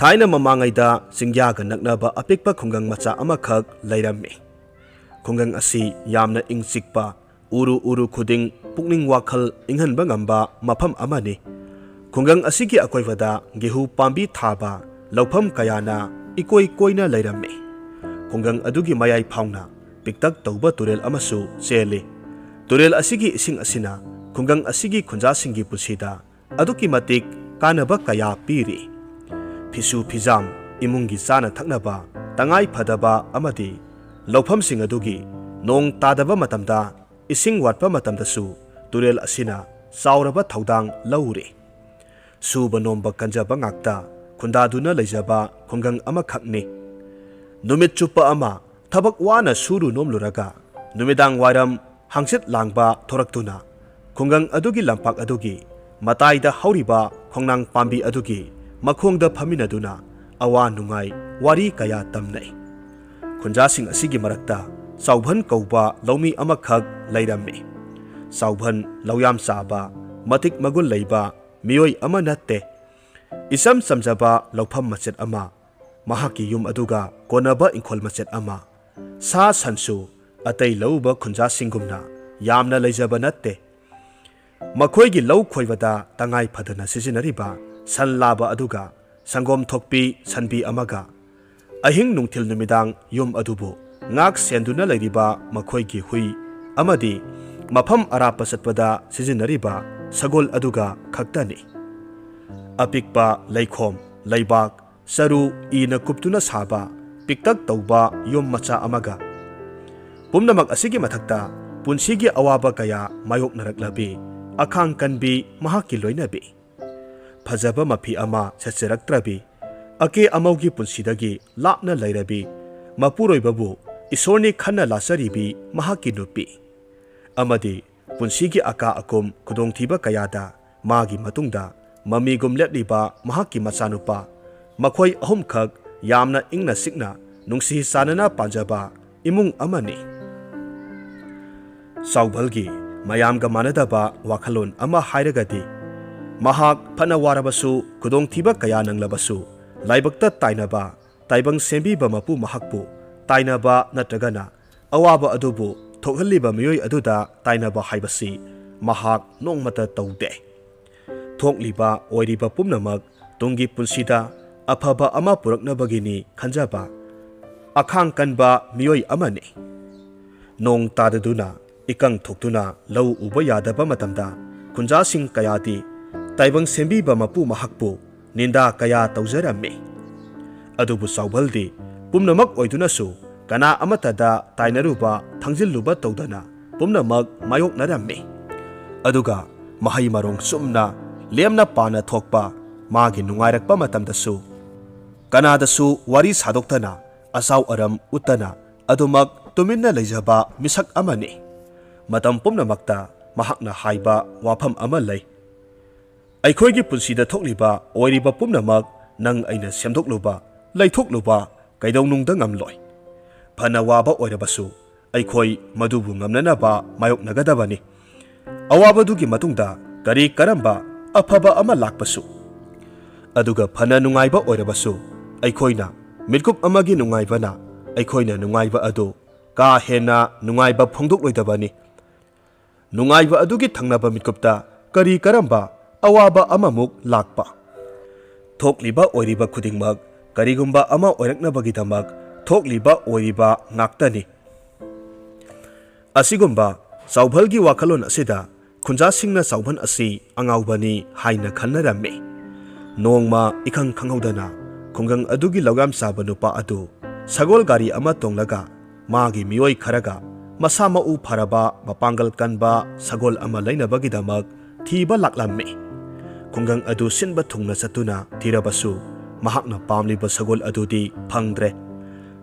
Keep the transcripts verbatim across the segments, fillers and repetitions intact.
ꯊꯥꯏꯅ ꯃꯃꯥꯡꯉꯩꯗ ꯆꯤꯡꯌꯥꯒ ꯅꯛꯅꯕ ꯑꯄꯤꯛꯄ ꯈꯨꯡꯒꯪ ꯃꯆꯥ ꯑꯃꯈꯛ ꯂꯩꯔꯝꯃꯤ꯫ ꯈꯨꯡꯒꯪ ꯑꯁꯤ ꯌꯥꯝꯅ ꯏꯪ ꯆꯤꯛꯄ, ꯎꯔꯨ ꯎꯔꯨ ꯈꯨꯗꯤꯡ ꯄꯨꯛꯅꯤꯡ ꯋꯥꯈꯜ ꯏꯪꯍꯟꯕ ꯉꯝꯕ ꯃꯐꯝ ꯑꯃꯅꯤ꯫ ꯈꯨꯡꯒꯪ ꯑꯁꯤꯒꯤ ꯑꯀꯣꯏꯕꯗ ꯒꯦꯍꯨ ꯄꯥꯝꯕꯤ ꯊꯥꯕ ꯂꯧꯐꯝ ꯀꯌꯥꯅ ꯏꯀꯣꯏ ꯀꯣꯏꯅ ꯂꯩꯔꯝꯃꯤ꯫ ꯈꯨꯡꯒꯪ ꯑꯗꯨꯒꯤ ꯃꯌꯥꯏ ꯐꯥꯎꯅ ꯄꯤꯛꯇꯛ ꯇꯧꯕ ꯇꯨꯔꯦꯜ ꯑꯃꯁꯨ ꯆꯦꯜꯂꯤ꯫ ꯇꯨꯔꯦꯜ ꯑꯁꯤꯒꯤ ꯏꯁꯤꯡ ꯑꯁꯤꯅ ꯈꯨꯡꯒꯪ ꯑꯁꯤꯒꯤ ꯈꯨꯟꯖꯥꯁꯤꯡꯒꯤ ꯄꯨꯟꯁꯤꯗ ꯑꯗꯨꯛꯀꯤ ꯃꯇꯤꯛ ꯀꯥꯟꯅꯕ ꯀꯌꯥ ꯄꯤꯔꯤ꯫ ꯐꯤꯁꯨ ꯐꯤꯖꯥꯝ, ꯏꯃꯨꯡꯒꯤ ꯆꯥꯅ ꯊꯛꯅꯕ, ꯇꯉꯥꯏ ꯐꯗꯕ ꯑꯃꯗꯤ ꯂꯧꯐꯝꯁꯤꯡ ꯑꯗꯨꯒꯤ ꯅꯣꯡ ꯇꯥꯗꯕ ꯃꯇꯝꯗ ꯏꯁꯤꯡ ꯋꯥꯠꯄ ꯃꯇꯝꯗꯁꯨ ꯇꯨꯔꯦꯜ ꯑꯁꯤꯅ ꯆꯥꯎꯔꯕ ꯊꯧꯗꯥꯡ ꯂꯧꯔꯤ꯫ ꯁꯨꯕ ꯅꯣꯝꯕ ꯀꯟꯖꯕ ꯉꯥꯛꯇ ꯈꯨꯟꯗꯥꯗꯨꯅ ꯂꯩꯖꯕ ꯈꯨꯡꯒꯪ ꯑꯃꯈꯛꯅꯤ꯫ ꯅꯨꯃꯤꯠ ꯆꯨꯞꯄ ꯑꯃ ꯊꯕꯛ ꯋꯥꯅ ꯁꯨꯔꯨ ꯅꯣꯝꯂꯨꯔꯒ ꯅꯨꯃꯤꯗꯥꯡ ꯋꯥꯏꯔꯝ ꯍꯪꯆꯤꯠ ꯂꯥꯡꯕ ꯊꯣꯔꯛꯇꯨꯅ ꯈꯨꯡꯒꯪ ꯑꯗꯨꯒꯤ ꯂꯝꯄꯥꯛ ꯑꯗꯨꯒꯤ ꯃꯇꯥꯏꯗ ꯍꯧꯔꯤꯕ ꯈꯣꯡꯅꯥꯡ ꯄꯥꯝꯕꯤ ꯑꯗꯨꯒꯤ ꯃꯈꯣꯡꯗ ꯐꯝꯃꯤꯟꯅꯗꯨꯅ ꯑꯋꯥ ꯅꯨꯡꯉꯥꯏ ꯋꯥꯔꯤ ꯀꯌꯥ ꯇꯝꯅꯩ꯫ ꯈꯨꯟꯖꯥꯁꯤꯡ ꯑꯁꯤꯒꯤ ꯃꯔꯛꯇ ꯆꯥꯎꯚꯟ ꯀꯧꯕ ꯂꯧꯃꯤ ꯑꯃꯈꯛ ꯂꯩꯔꯝꯃꯤ꯫ ꯆꯥꯎꯚꯟ ꯂꯧꯌꯥꯝ ꯆꯥꯕ, ꯃꯇꯤꯛ ꯃꯒꯨꯟ ꯂꯩꯕ ꯃꯤꯑꯣꯏ ꯑꯃ ꯅꯠꯇꯦ꯫ ꯏꯆꯝ ꯆꯝꯖꯕ ꯂꯧꯐꯝ ꯃꯆꯦꯠ ꯑꯃ, ꯃꯍꯥꯛꯀꯤ ꯌꯨꯝ ꯑꯗꯨꯒ ꯀꯣꯟꯅꯕ ꯏꯪꯈꯣꯜ ꯃꯆꯦꯠ ꯑꯃ, ꯁꯥ ꯁꯟꯁꯨ ꯑꯇꯩ ꯂꯧꯎꯕ ꯈꯨꯟꯖꯥꯁꯤꯡꯒꯨꯝꯅ ꯌꯥꯝꯅ ꯂꯩꯖꯕ ꯅꯠꯇꯦ꯫ ꯃꯈꯣꯏꯒꯤ ꯂꯧ ꯈꯣꯏꯕꯗ ꯇꯉꯥꯏ ꯐꯗꯅ ꯁꯤꯖꯤꯟꯅꯔꯤꯕ ꯁꯟ ꯂꯥꯕ ꯑꯗꯨꯒ ꯁꯪꯒꯣꯝ ꯊꯣꯛꯄꯤ ꯁꯟꯕꯤ ꯑꯃꯒ, ꯑꯍꯤꯡ ꯅꯨꯡꯊꯤꯜ ꯅꯨꯃꯤꯗꯥꯡ ꯌꯨꯝ ꯑꯗꯨꯕꯨ ꯉꯥꯛ ꯁꯦꯟꯗꯨꯅ ꯂꯩꯔꯤꯕ ꯃꯈꯣꯏꯒꯤ ꯍꯨꯏ ꯑꯃꯗꯤ ꯃꯐꯝ ꯑꯔꯥꯞꯄ ꯆꯠꯄꯗ ꯁꯤꯖꯤꯟꯅꯔꯤꯕ ꯁꯒꯣꯜ ꯑꯗꯨꯒ ꯈꯛꯇꯅꯤ꯫ ꯑꯄꯤꯛꯄ ꯂꯩꯈꯣꯝ, ꯂꯩꯕꯥꯛ, ꯆꯔꯨ ꯏꯅ ꯀꯨꯞꯇꯨꯅ ꯁꯥꯕ ꯄꯤꯛꯇꯛ ꯇꯧꯕ ꯌꯨꯝ ꯃꯆꯥ ꯑꯃꯒ꯫ ꯄꯨꯝꯅꯃꯛ ꯑꯁꯤꯒꯤ ꯃꯊꯛꯇ ꯄꯨꯟꯁꯤꯒꯤ ꯑꯋꯥꯕ ꯀꯌꯥ ꯃꯥꯌꯣꯛꯅꯔꯛꯂꯕꯤ ꯑꯈꯥꯡ ꯀꯟꯕꯤ ꯃꯍꯥꯛꯀꯤ ꯂꯣꯏꯅꯕꯤ꯫ ꯐꯖꯕ ꯃꯐꯤ ꯑꯃ ꯁꯦꯠꯆꯔꯛꯇ꯭ꯔꯕꯤ, ꯑꯀꯦ ꯑꯃꯧꯒꯤ ꯄꯨꯟꯁꯤꯗꯒꯤ ꯂꯥꯞꯅ ꯂꯩꯔꯕꯤ, ꯃꯄꯨꯔꯣꯏꯕꯕꯨ ꯏꯁꯣꯔꯅꯤ ꯈꯟꯅ ꯂꯥꯠꯆꯔꯤꯕꯤ ꯃꯍꯥꯛꯀꯤ ꯅꯨꯄꯤ꯫ ꯑꯃꯗꯤ ꯄꯨꯟꯁꯤꯒꯤ ꯑꯀꯥ ꯑꯀꯨꯝ ꯈꯨꯗꯣꯡꯊꯤꯕ ꯀꯌꯥꯗ ꯃꯥꯒꯤ ꯃꯇꯨꯡꯗ ꯃꯃꯤꯒꯨꯝ ꯂꯦꯞꯂꯤꯕ ꯃꯍꯥꯛꯀꯤ ꯃꯆꯥꯅꯨꯄꯥ, ꯃꯈꯣꯏ ꯑꯍꯨꯝꯈꯛ ꯌꯥꯝꯅ ꯏꯪꯅ ꯆꯤꯛꯅ ꯅꯨꯡꯁꯤ ꯆꯥꯟꯅꯅ ꯄꯥꯟꯖꯕ ꯏꯃꯨꯡ ꯑꯃꯅꯤ꯫ ꯆꯥꯎꯕꯜꯒꯤ ꯃꯌꯥꯝꯒ ꯃꯥꯟꯅꯗꯕ ꯋꯥꯈꯜꯂꯣꯟ ꯑꯃ ꯍꯥꯏꯔꯒꯗꯤ, ꯃꯍꯥꯛ ꯐꯅ ꯋꯥꯔꯕꯁꯨ, ꯈꯨꯗꯣꯡꯊꯤꯕ ꯀꯌꯥ ꯅꯪꯂꯕꯁꯨ, ꯂꯥꯏꯕꯛꯇ ꯇꯥꯏꯅꯕ, ꯇꯥꯏꯕꯪ ꯁꯦꯝꯕꯤꯕ ꯃꯄꯨ ꯃꯍꯥꯛꯄꯨ ꯇꯥꯏꯅꯕ ꯅꯠꯇ꯭ꯔꯒꯅ ꯑꯋꯥꯕ ꯑꯗꯨꯕꯨ ꯊꯣꯛꯍꯜꯂꯤꯕ ꯃꯤꯑꯣꯏ ꯑꯗꯨꯗ ꯇꯥꯏꯅꯕ ꯍꯥꯏꯕꯁꯤ ꯃꯍꯥꯛ ꯅꯣꯡꯃꯇ ꯇꯧꯗꯦ꯫ ꯊꯣꯛꯂꯤꯕ ꯑꯣꯏꯔꯤꯕ ꯄꯨꯝꯅꯃꯛ ꯇꯨꯡꯒꯤ ꯄꯨꯟꯁꯤꯗ ꯑꯐꯕ ꯑꯃ ꯄꯨꯔꯛꯅꯕꯒꯤꯅꯤ ꯈꯟꯖꯕ ꯑꯈꯥꯡ ꯀꯟꯕ ꯃꯤꯑꯣꯏ ꯑꯃꯅꯤ꯫ ꯅꯣꯡ ꯇꯥꯗꯗꯨꯅ ꯏꯀꯪ ꯊꯣꯛꯇꯨꯅ ꯂꯧ ꯎꯕ ꯌꯥꯗꯕ ꯃꯇꯝꯗ ꯈꯨꯟꯖꯥꯁꯤꯡ ꯀꯌꯥꯗꯤ ꯇꯥꯏꯕꯪ ꯁꯦꯝꯕꯤꯕ ꯃꯄꯨ ꯃꯍꯥꯛꯄꯨ ꯅꯤꯟꯗꯥ ꯀꯌꯥ ꯇꯧꯖꯔꯝꯃꯤ꯫ ꯑꯗꯨꯕꯨ ꯆꯥꯎꯕꯜꯗꯤ ꯄꯨꯝꯅꯃꯛ ꯑꯣꯏꯗꯨꯅꯁꯨ ꯀꯅꯥ ꯑꯃꯠꯇꯗ ꯇꯥꯏꯅꯔꯨꯕ, ꯊꯪꯖꯤꯜꯂꯨꯕ ꯇꯧꯗꯅ ꯄꯨꯝꯅꯃꯛ ꯃꯥꯌꯣꯛꯅꯔꯝꯃꯤ꯫ ꯑꯗꯨꯒ ꯃꯍꯩ ꯃꯔꯣꯡ ꯆꯨꯝꯅ ꯂꯦꯝꯅ ꯄꯥꯅ ꯊꯣꯛꯄ, ꯃꯥꯒꯤ ꯅꯨꯡꯉꯥꯏꯔꯛꯄ ꯃꯇꯝꯗꯁꯨ ꯀꯅꯥꯗꯁꯨ ꯋꯥꯔꯤ ꯁꯥꯗꯣꯛꯇꯅ, ꯑꯆꯥꯎ ꯑꯔꯝ ꯎꯠꯇꯅ ꯑꯗꯨꯃꯛ ꯇꯨꯃꯤꯟꯅ ꯂꯩꯖꯕ ꯃꯤꯁꯛ ꯑꯃꯅꯤ꯫ ꯃꯇꯝ ꯄꯨꯝꯅꯃꯛꯇ ꯃꯍꯥꯛꯅ ꯍꯥꯏꯕ ꯋꯥꯐꯝ ꯑꯃ ꯂꯩ, "ꯑꯩꯈꯣꯏꯒꯤ ꯄꯨꯟꯁꯤꯗ ꯊꯣꯛꯂꯤꯕ ꯑꯣꯏꯔꯤꯕ ꯄꯨꯝꯅꯃꯛ ꯅꯪ ꯑꯩꯅ ꯁꯦꯝꯗꯣꯛꯂꯨꯕ, ꯂꯩꯊꯣꯛꯂꯨꯕ ꯀꯩꯗꯧꯅꯨꯡꯗ ꯉꯝꯂꯣꯏ꯫ ꯐꯅ ꯋꯥꯕ ꯑꯣꯏꯔꯕꯁꯨ ꯑꯩꯈꯣꯏ ꯃꯗꯨꯕꯨ ꯉꯝꯅꯅꯕ ꯃꯥꯌꯣꯛꯅꯒꯗꯕꯅꯤ꯫ ꯑꯋꯥꯕꯗꯨꯒꯤ ꯃꯇꯨꯡꯗ ꯀꯔꯤ ꯀꯔꯝꯕ ꯑꯐꯕ ꯑꯃ ꯂꯥꯛꯄꯁꯨ, ꯑꯗꯨꯒ ꯐꯅ ꯅꯨꯡꯉꯥꯏꯕ ꯑꯣꯏꯔꯕꯁꯨ ꯑꯩꯈꯣꯏꯅ ꯃꯤꯠꯀꯨꯞ ꯑꯃꯒꯤ ꯅꯨꯡꯉꯥꯏꯕꯅ ꯑꯩꯈꯣꯏꯅ ꯅꯨꯡꯉꯥꯏꯕ ꯑꯗꯨ ꯀꯥ ꯍꯦꯟꯅ ꯅꯨꯡꯉꯥꯏꯕ ꯐꯣꯡꯗꯣꯛꯂꯣꯏꯗꯕꯅꯤ꯫ ꯅꯨꯡꯉꯥꯏꯕ ꯑꯗꯨꯒꯤ ꯊꯪꯅꯕ ꯃꯤꯠꯀꯨꯞꯇ ꯀꯔꯤ ꯀꯔꯝꯕ ꯑꯋꯥꯕ ꯑꯃꯃꯨꯛ ꯂꯥꯛꯄ? ꯊꯣꯛꯂꯤꯕ ꯑꯣꯏꯔꯤꯕ ꯈꯨꯗꯤꯡꯃꯛ ꯀꯔꯤꯒꯨꯝꯕ ꯑꯃ ꯑꯣꯏꯔꯛꯅꯕꯒꯤꯗꯃꯛ ꯊꯣꯛꯂꯤꯕ ꯑꯣꯏꯔꯤꯕ ꯉꯥꯛꯇꯅꯤ"꯫ ꯑꯁꯤꯒꯨꯝꯕ ꯆꯥꯎꯕꯜꯒꯤ ꯋꯥꯈꯜꯂꯣꯟ ꯑꯁꯤꯗ ꯈꯨꯟꯖꯥꯁꯤꯡꯅ ꯆꯥꯎꯕꯜ ꯑꯁꯤ ꯑꯉꯥꯎꯕꯅꯤ ꯍꯥꯏꯅ ꯈꯟꯅꯔꯝꯃꯤ꯫ ꯅꯣꯡꯃ ꯏꯈꯪ ꯈꯪꯍꯧꯗꯅ ꯈꯨꯡꯒꯪ ꯑꯗꯨꯒꯤ ꯂꯧꯌꯥꯝ ꯆꯥꯕ ꯅꯨꯄꯥ ꯑꯗꯨ ꯁꯒꯣꯜ ꯒꯥꯔꯤ ꯑꯃ ꯇꯣꯡꯂꯒ ꯃꯥꯒꯤ ꯃꯤꯑꯣꯏ ꯈꯔꯒ ꯃꯁꯥ ꯃꯎ ꯐꯔꯕ, ꯃꯄꯥꯡꯒꯜ ꯀꯟꯕ ꯁꯒꯣꯜ ꯑꯃ ꯂꯩꯅꯕꯒꯤꯗꯃꯛ ꯊꯤꯕ ꯂꯥꯛꯂꯝꯃꯤ꯫ ꯈꯨꯡꯒꯪ ꯑꯗꯨ ꯁꯤꯟꯕ ꯊꯨꯡꯅ ꯆꯠꯇꯨꯅ ꯊꯤꯔꯕꯁꯨ ꯃꯍꯥꯛꯅ ꯄꯥꯝꯂꯤꯕ ꯁꯒꯣꯜ ꯑꯗꯨꯗꯤ ꯐꯪꯗ꯭ꯔꯦ꯫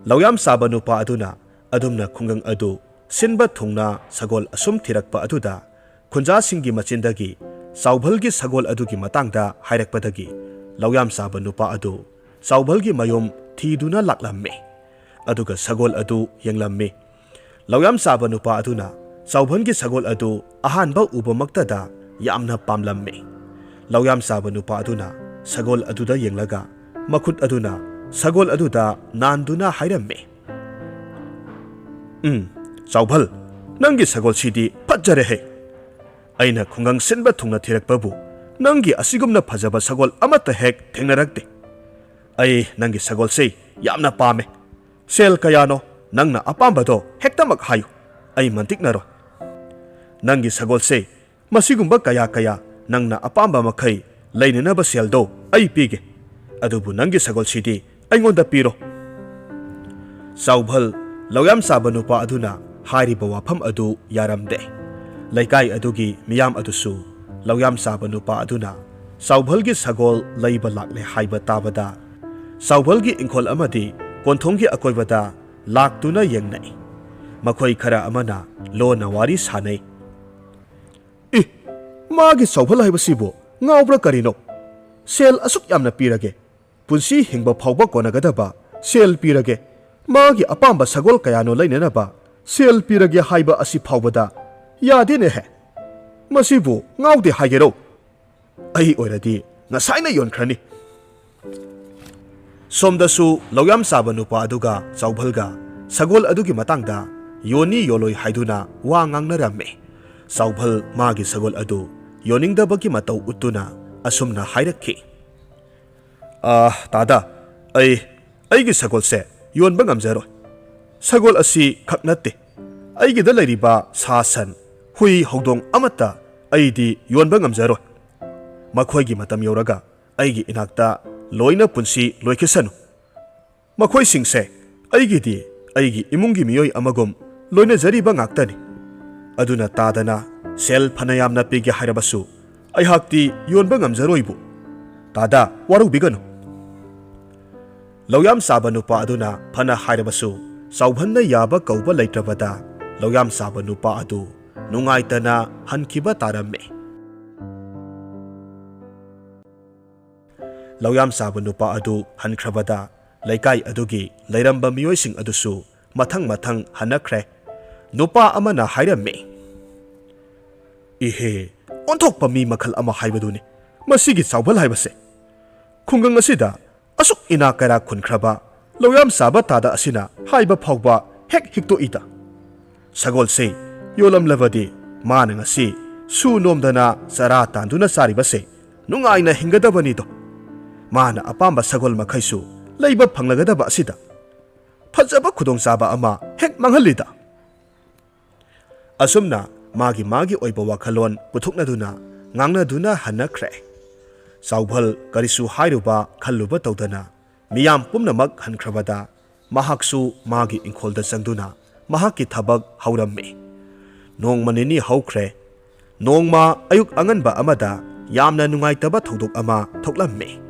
ꯂꯧꯌꯥꯝ ꯆꯥꯕ ꯅꯨꯄꯥ ꯑꯗꯨꯅ ꯑꯗꯨꯝꯅ ꯈꯨꯡꯒꯪ ꯑꯗꯨ ꯁꯤꯟꯕ ꯊꯨꯡꯅ ꯁꯒꯣꯜ ꯑꯁꯨꯝ ꯊꯤꯔꯛꯄ ꯑꯗꯨꯗ ꯈꯨꯟꯖꯥꯁꯤꯡꯒꯤ ꯃꯆꯤꯟꯗꯒꯤ ꯆꯥꯎꯕꯜꯒꯤ ꯁꯒꯣꯜ ꯑꯗꯨꯒꯤ ꯃꯇꯥꯡꯗ ꯍꯥꯏꯔꯛꯄꯗꯒꯤ ꯂꯧꯌꯥꯝ ꯆꯥꯕ ꯅꯨꯄꯥ ꯑꯗꯨ ꯆꯥꯎꯕꯜꯒꯤ ꯃꯌꯨꯝ ꯊꯤꯗꯨꯅ ꯂꯥꯛꯂꯝꯃꯤ꯫ ꯑꯗꯨꯒ ꯁꯒꯣꯜ ꯑꯗꯨ ꯌꯦꯡꯂꯝꯃꯤ꯫ ꯂꯧꯌꯥꯝ ꯆꯥꯕ ꯅꯨꯄꯥ ꯑꯗꯨꯅ ꯆꯥꯎꯕꯜꯒꯤ ꯁꯒꯣꯜ ꯑꯗꯨ ꯑꯍꯥꯟꯕ ꯎꯕꯃꯛꯇꯗ ꯌꯥꯝꯅ ꯄꯥꯝꯂꯝꯃꯤ꯫ ꯂꯧꯌꯥꯝ ꯆꯥꯕ ꯅꯨꯄꯥ ꯑꯗꯨꯅ ꯁꯒꯣꯜ ꯑꯗꯨꯗ ꯌꯦꯡꯂꯒ ꯃꯈꯨꯠ ꯑꯗꯨꯅ ꯁꯒꯣꯜ ꯑꯗꯨꯗ ꯅꯥꯟꯗꯨꯅ ꯍꯥꯏꯔꯝꯃꯤ, "ꯎꯝ, ꯆꯥꯎꯚꯜ, ꯅꯪꯒꯤ ꯁꯒꯣꯜꯁꯤꯗꯤ ꯐꯠꯖꯔꯦꯍꯦ꯫ ꯑꯩꯅ ꯈꯨꯡꯒꯪ ꯁꯤꯟꯕ ꯊꯨꯡꯅ ꯊꯤꯔꯛꯄꯕꯨ ꯅꯪꯒꯤ ꯑꯁꯤꯒꯨꯝꯅ ꯐꯖꯕ ꯁꯒꯣꯜ ꯑꯃꯠꯇ ꯍꯦꯛ ꯊꯦꯡꯅꯔꯛꯇꯦ꯫ ꯑꯩ ꯅꯪꯒꯤ ꯁꯒꯣꯜꯁꯦ ꯌꯥꯝꯅ ꯄꯥꯝꯃꯦ꯫ ꯁꯦꯜ ꯀꯌꯥꯅꯣ ꯅꯪꯅ ꯑꯄꯥꯝꯕꯗꯣ ꯍꯦꯛꯇꯃꯛ ꯍꯥꯏꯌꯨ, ꯑꯩ ꯃꯟꯇꯤꯛꯅꯔꯣꯏ꯫ ꯅꯪꯒꯤ ꯁꯒꯣꯜꯁꯦ ꯃꯁꯤꯒꯨꯝꯕ ꯀꯌꯥ ꯀꯌꯥ ꯅꯪꯅ ꯑꯄꯥꯝꯕ ꯃꯈꯩ ꯂꯩꯅꯅꯕ ꯁꯦꯜꯗꯣ ꯑꯩ ꯄꯤꯒꯦ, ꯑꯗꯨꯕꯨ ꯅꯪꯒꯤ ꯁꯒꯣꯜꯁꯤꯗꯤ ꯑꯩꯉꯣꯟꯗ ꯄꯤꯔꯣ꯫" ꯆꯥꯎꯚꯜ, ꯂꯧꯌꯥꯝ ꯆꯥꯕ ꯅꯨꯄꯥ ꯑꯗꯨꯅ ꯍꯥꯏꯔꯤꯕ ꯋꯥꯐꯝ ꯑꯗꯨ ꯌꯥꯔꯝꯗꯦ꯫ ꯂꯩꯀꯥꯏ ꯑꯗꯨꯒꯤ ꯃꯤꯌꯥꯝ ꯑꯗꯨꯁꯨ ꯂꯧꯌꯥꯝ ꯆꯥꯕ ꯅꯨꯄꯥ ꯑꯗꯨꯅ ꯆꯥꯎꯚꯜꯒꯤ ꯁꯒꯣꯜ ꯂꯩꯕ ꯂꯥꯛꯂꯦ ꯍꯥꯏꯕ ꯇꯥꯕꯗ, ꯆꯥꯎꯚꯜꯒꯤ ꯏꯪꯈꯣꯜ ꯑꯃꯗꯤ ꯀꯣꯟꯊꯣꯡꯒꯤ ꯑꯀꯣꯏꯕꯗ ꯂꯥꯛꯇꯨꯅ ꯌꯦꯡꯅꯩ꯫ ꯃꯈꯣꯏ ꯈꯔ ꯑꯃꯅ ꯂꯣꯟꯅ ꯋꯥꯔꯤ ꯁꯥꯅꯩ꯫ "ꯏ, ꯃꯥꯒꯤ ꯆꯥꯎꯚꯜ ꯍꯥꯏꯕꯁꯤꯕꯨ ꯉꯥꯎꯕ꯭ꯔꯥ ꯀꯔꯤꯅꯣ? ꯁꯦꯜ ꯑꯁꯨꯛ ꯌꯥꯝꯅ ꯄꯤꯔꯒꯦ, ꯄꯨꯟꯁꯤ ꯍꯤꯡꯕ ꯐꯥꯎꯕ ꯀꯣꯟꯅꯒꯗꯕ ꯁꯦꯜ ꯄꯤꯔꯒꯦ, ꯃꯥꯒꯤ ꯑꯄꯥꯝꯕ ꯁꯒꯣꯜ ꯀꯌꯥꯅꯣ ꯂꯩꯅꯅꯕ ꯁꯦꯜ ꯄꯤꯔꯒꯦ ꯍꯥꯏꯕ ꯑꯁꯤ ꯐꯥꯎꯕꯗ ꯌꯥꯗꯦꯅꯦꯍꯦ꯫ ꯃꯁꯤꯕꯨ ꯉꯥꯎꯗꯦ ꯍꯥꯏꯒꯦꯔꯣ? ꯑꯩ ꯑꯣꯏꯔꯗꯤ ꯉꯁꯥꯏꯅ ꯌꯣꯟꯈ꯭ꯔꯅꯤ꯫" ꯁꯣꯝꯗꯁꯨ ꯂꯧꯌꯥꯝ ꯆꯥꯕ ꯅꯨꯄꯥ ꯑꯗꯨꯒ ꯆꯥꯎꯚꯜꯒ ꯁꯒꯣꯜ ꯑꯗꯨꯒꯤ ꯃꯇꯥꯡꯗ ꯌꯣꯟꯅꯤ ꯌꯣꯜꯂꯣꯏ ꯍꯥꯏꯗꯨꯅ ꯋꯥ ꯉꯥꯡꯅꯔꯝꯃꯤ꯫ ꯆꯥꯎꯚꯜ ꯃꯥꯒꯤ ꯁꯒꯣꯜ ꯑꯗꯨ ꯌꯣꯟꯅꯤꯡꯗꯕꯒꯤ ꯃꯇꯧ ꯎꯠꯇꯨꯅ ꯑꯁꯨꯝꯅ ꯍꯥꯏꯔꯛꯈꯤ, "ꯑꯥ, ꯇꯥꯗꯥ, ꯑꯩ, ꯑꯩꯒꯤ ꯁꯒꯣꯜꯁꯦ ꯌꯣꯟꯕ ꯉꯝꯖꯔꯣꯏ꯫ ꯁꯒꯣꯜ ꯑꯁꯤ ꯈꯛ ꯅꯠꯇꯦ, ꯑꯩꯒꯤꯗ ꯂꯩꯔꯤꯕ ꯁꯥ ꯁꯟ, ꯍꯨꯏ ꯍꯧꯗꯣꯡ ꯑꯃꯠꯇ ꯑꯩꯗꯤ ꯌꯣꯟꯕ ꯉꯝꯖꯔꯣꯏ꯫ ꯃꯈꯣꯏꯒꯤ ꯃꯇꯝ ꯌꯧꯔꯒ ꯑꯩꯒꯤ ꯏꯅꯥꯛꯇ ꯂꯣꯏꯅ ꯄꯨꯟꯁꯤ ꯂꯣꯏꯈꯤꯁꯅꯨ꯫ ꯃꯈꯣꯏꯁꯤꯡꯁꯦ ꯑꯩꯒꯤꯗꯤ ꯑꯩꯒꯤ ꯏꯃꯨꯡꯒꯤ ꯃꯤꯑꯣꯏ ꯑꯃꯒꯨꯝ ꯂꯣꯏꯅꯖꯔꯤꯕ ꯉꯥꯛꯇꯅꯤ꯫ ꯑꯗꯨꯅ ꯇꯥꯗꯅ ꯁꯦꯜ ꯐꯅ ꯌꯥꯝꯅ ꯄꯤꯒꯦ ꯍꯥꯏꯔꯕꯁꯨ ꯑꯩꯍꯥꯛꯇꯤ ꯌꯣꯟꯕ ꯉꯝꯖꯔꯣꯏꯕꯨ꯫ ꯇꯥꯗꯥ, ꯋꯥꯔꯧꯕꯤꯒꯅꯨ꯫" ꯂꯧꯌꯥꯝ ꯆꯥꯕ ꯅꯨꯄꯥ ꯑꯗꯨꯅ ꯐꯅ ꯍꯥꯏꯔꯕꯁꯨ ꯆꯥꯎꯚꯜꯅ ꯌꯥꯕ ꯀꯧꯕ ꯂꯩꯇ꯭ꯔꯕꯗ ꯂꯧꯌꯥꯝ ꯆꯥꯕ ꯅꯨꯄꯥ ꯑꯗꯨ ꯅꯨꯡꯉꯥꯏꯇꯅ ꯍꯟꯈꯤꯕ ꯇꯥꯔꯝꯃꯤ꯫ ꯂꯧꯌꯥꯝ ꯆꯥꯕ ꯅꯨꯄꯥ ꯑꯗꯨ ꯍꯟꯈ꯭ꯔꯕꯗ ꯂꯩꯀꯥꯏ ꯑꯗꯨꯒꯤ ꯂꯩꯔꯝꯕ ꯃꯤꯑꯣꯏꯁꯤꯡ ꯑꯗꯨꯁꯨ ꯃꯊꯪ ꯃꯊꯪ ꯍꯟꯅꯈ꯭ꯔꯦ꯫ ꯅꯨꯄꯥ ꯑꯃꯅ ꯍꯥꯏꯔꯝꯃꯤ, "ꯏꯍꯦ, ꯑꯣꯟꯊꯣꯛꯄ ꯃꯤ ꯃꯈꯜ ꯑꯃ ꯍꯥꯏꯕꯗꯨꯅꯤ ꯃꯁꯤꯒꯤ ꯆꯥꯎꯚꯜ ꯍꯥꯏꯕꯁꯦ꯫ ꯈꯨꯡꯒꯪ ꯑꯁꯤꯗ ꯑꯁꯨꯛ ꯏꯅꯥ ꯀꯩꯔꯥꯛ ꯈꯨꯟꯈ꯭ꯔꯕ ꯂꯧꯌꯥꯝ ꯆꯥꯕ ꯇꯥꯗ ꯑꯁꯤꯅ ꯍꯥꯏꯕ ꯐꯥꯎꯕ ꯍꯦꯛ ꯍꯤꯛꯇꯣꯛꯏꯗ꯫ ꯁꯒꯣꯜꯁꯦ ꯌꯣꯜꯂꯝꯂꯕꯗꯤ ꯃꯥꯅ ꯉꯁꯤ ꯁꯨ ꯅꯣꯝꯗꯅ ꯆꯔꯥ ꯇꯥꯟꯗꯨꯅ ꯆꯥꯔꯤꯕꯁꯦ ꯅꯨꯡꯉꯥꯏꯅ ꯍꯤꯡꯒꯗꯕꯅꯤꯗꯣ꯫ ꯃꯥꯅ ꯑꯄꯥꯝꯕ ꯁꯒꯣꯜ ꯃꯈꯩꯁꯨ ꯂꯩꯕ ꯐꯪꯂꯒꯗꯕ ꯑꯁꯤꯗ ꯐꯖꯕ ꯈꯨꯗꯣꯡꯆꯥꯕ ꯑꯃ ꯍꯦꯛ ꯃꯥꯡꯍꯜꯂꯤꯗ꯫ ꯑꯁꯨꯝꯅ ꯃꯥꯒꯤ ꯃꯥꯒꯤ ꯑꯣꯏꯕ ꯋꯥꯈꯜꯂꯣꯟ ꯄꯨꯊꯣꯛꯅꯗꯨꯅ ꯉꯥꯡꯅꯗꯨꯅ ꯍꯟꯅꯈ꯭ꯔꯦ꯫ ꯆꯥꯎꯚꯜ ꯀꯔꯤꯁꯨ ꯍꯥꯏꯔꯨꯕ ꯈꯜꯂꯨꯕ ꯇꯧꯗꯅ ꯃꯤꯌꯥꯝ ꯄꯨꯝꯅꯃꯛ ꯍꯟꯈ꯭ꯔꯕꯗ ꯃꯍꯥꯛꯁꯨ ꯃꯥꯒꯤ ꯏꯪꯈꯣꯜꯗ ꯆꯪꯗꯨꯅ ꯃꯍꯥꯛꯀꯤ ꯊꯕꯛ ꯍꯧꯔꯝꯃꯤ꯫ ꯅꯣꯡꯃ ꯅꯤꯅꯤ ꯍꯧꯈ꯭ꯔꯦ꯫ ꯅꯣꯡꯃ ꯑꯌꯨꯛ ꯑꯉꯟꯕ ꯑꯃꯗ ꯌꯥꯝꯅ ꯅꯨꯡꯉꯥꯏꯇꯕ ꯊꯧꯗꯣꯛ ꯑꯃ ꯊꯣꯛꯂꯝꯃꯤ꯫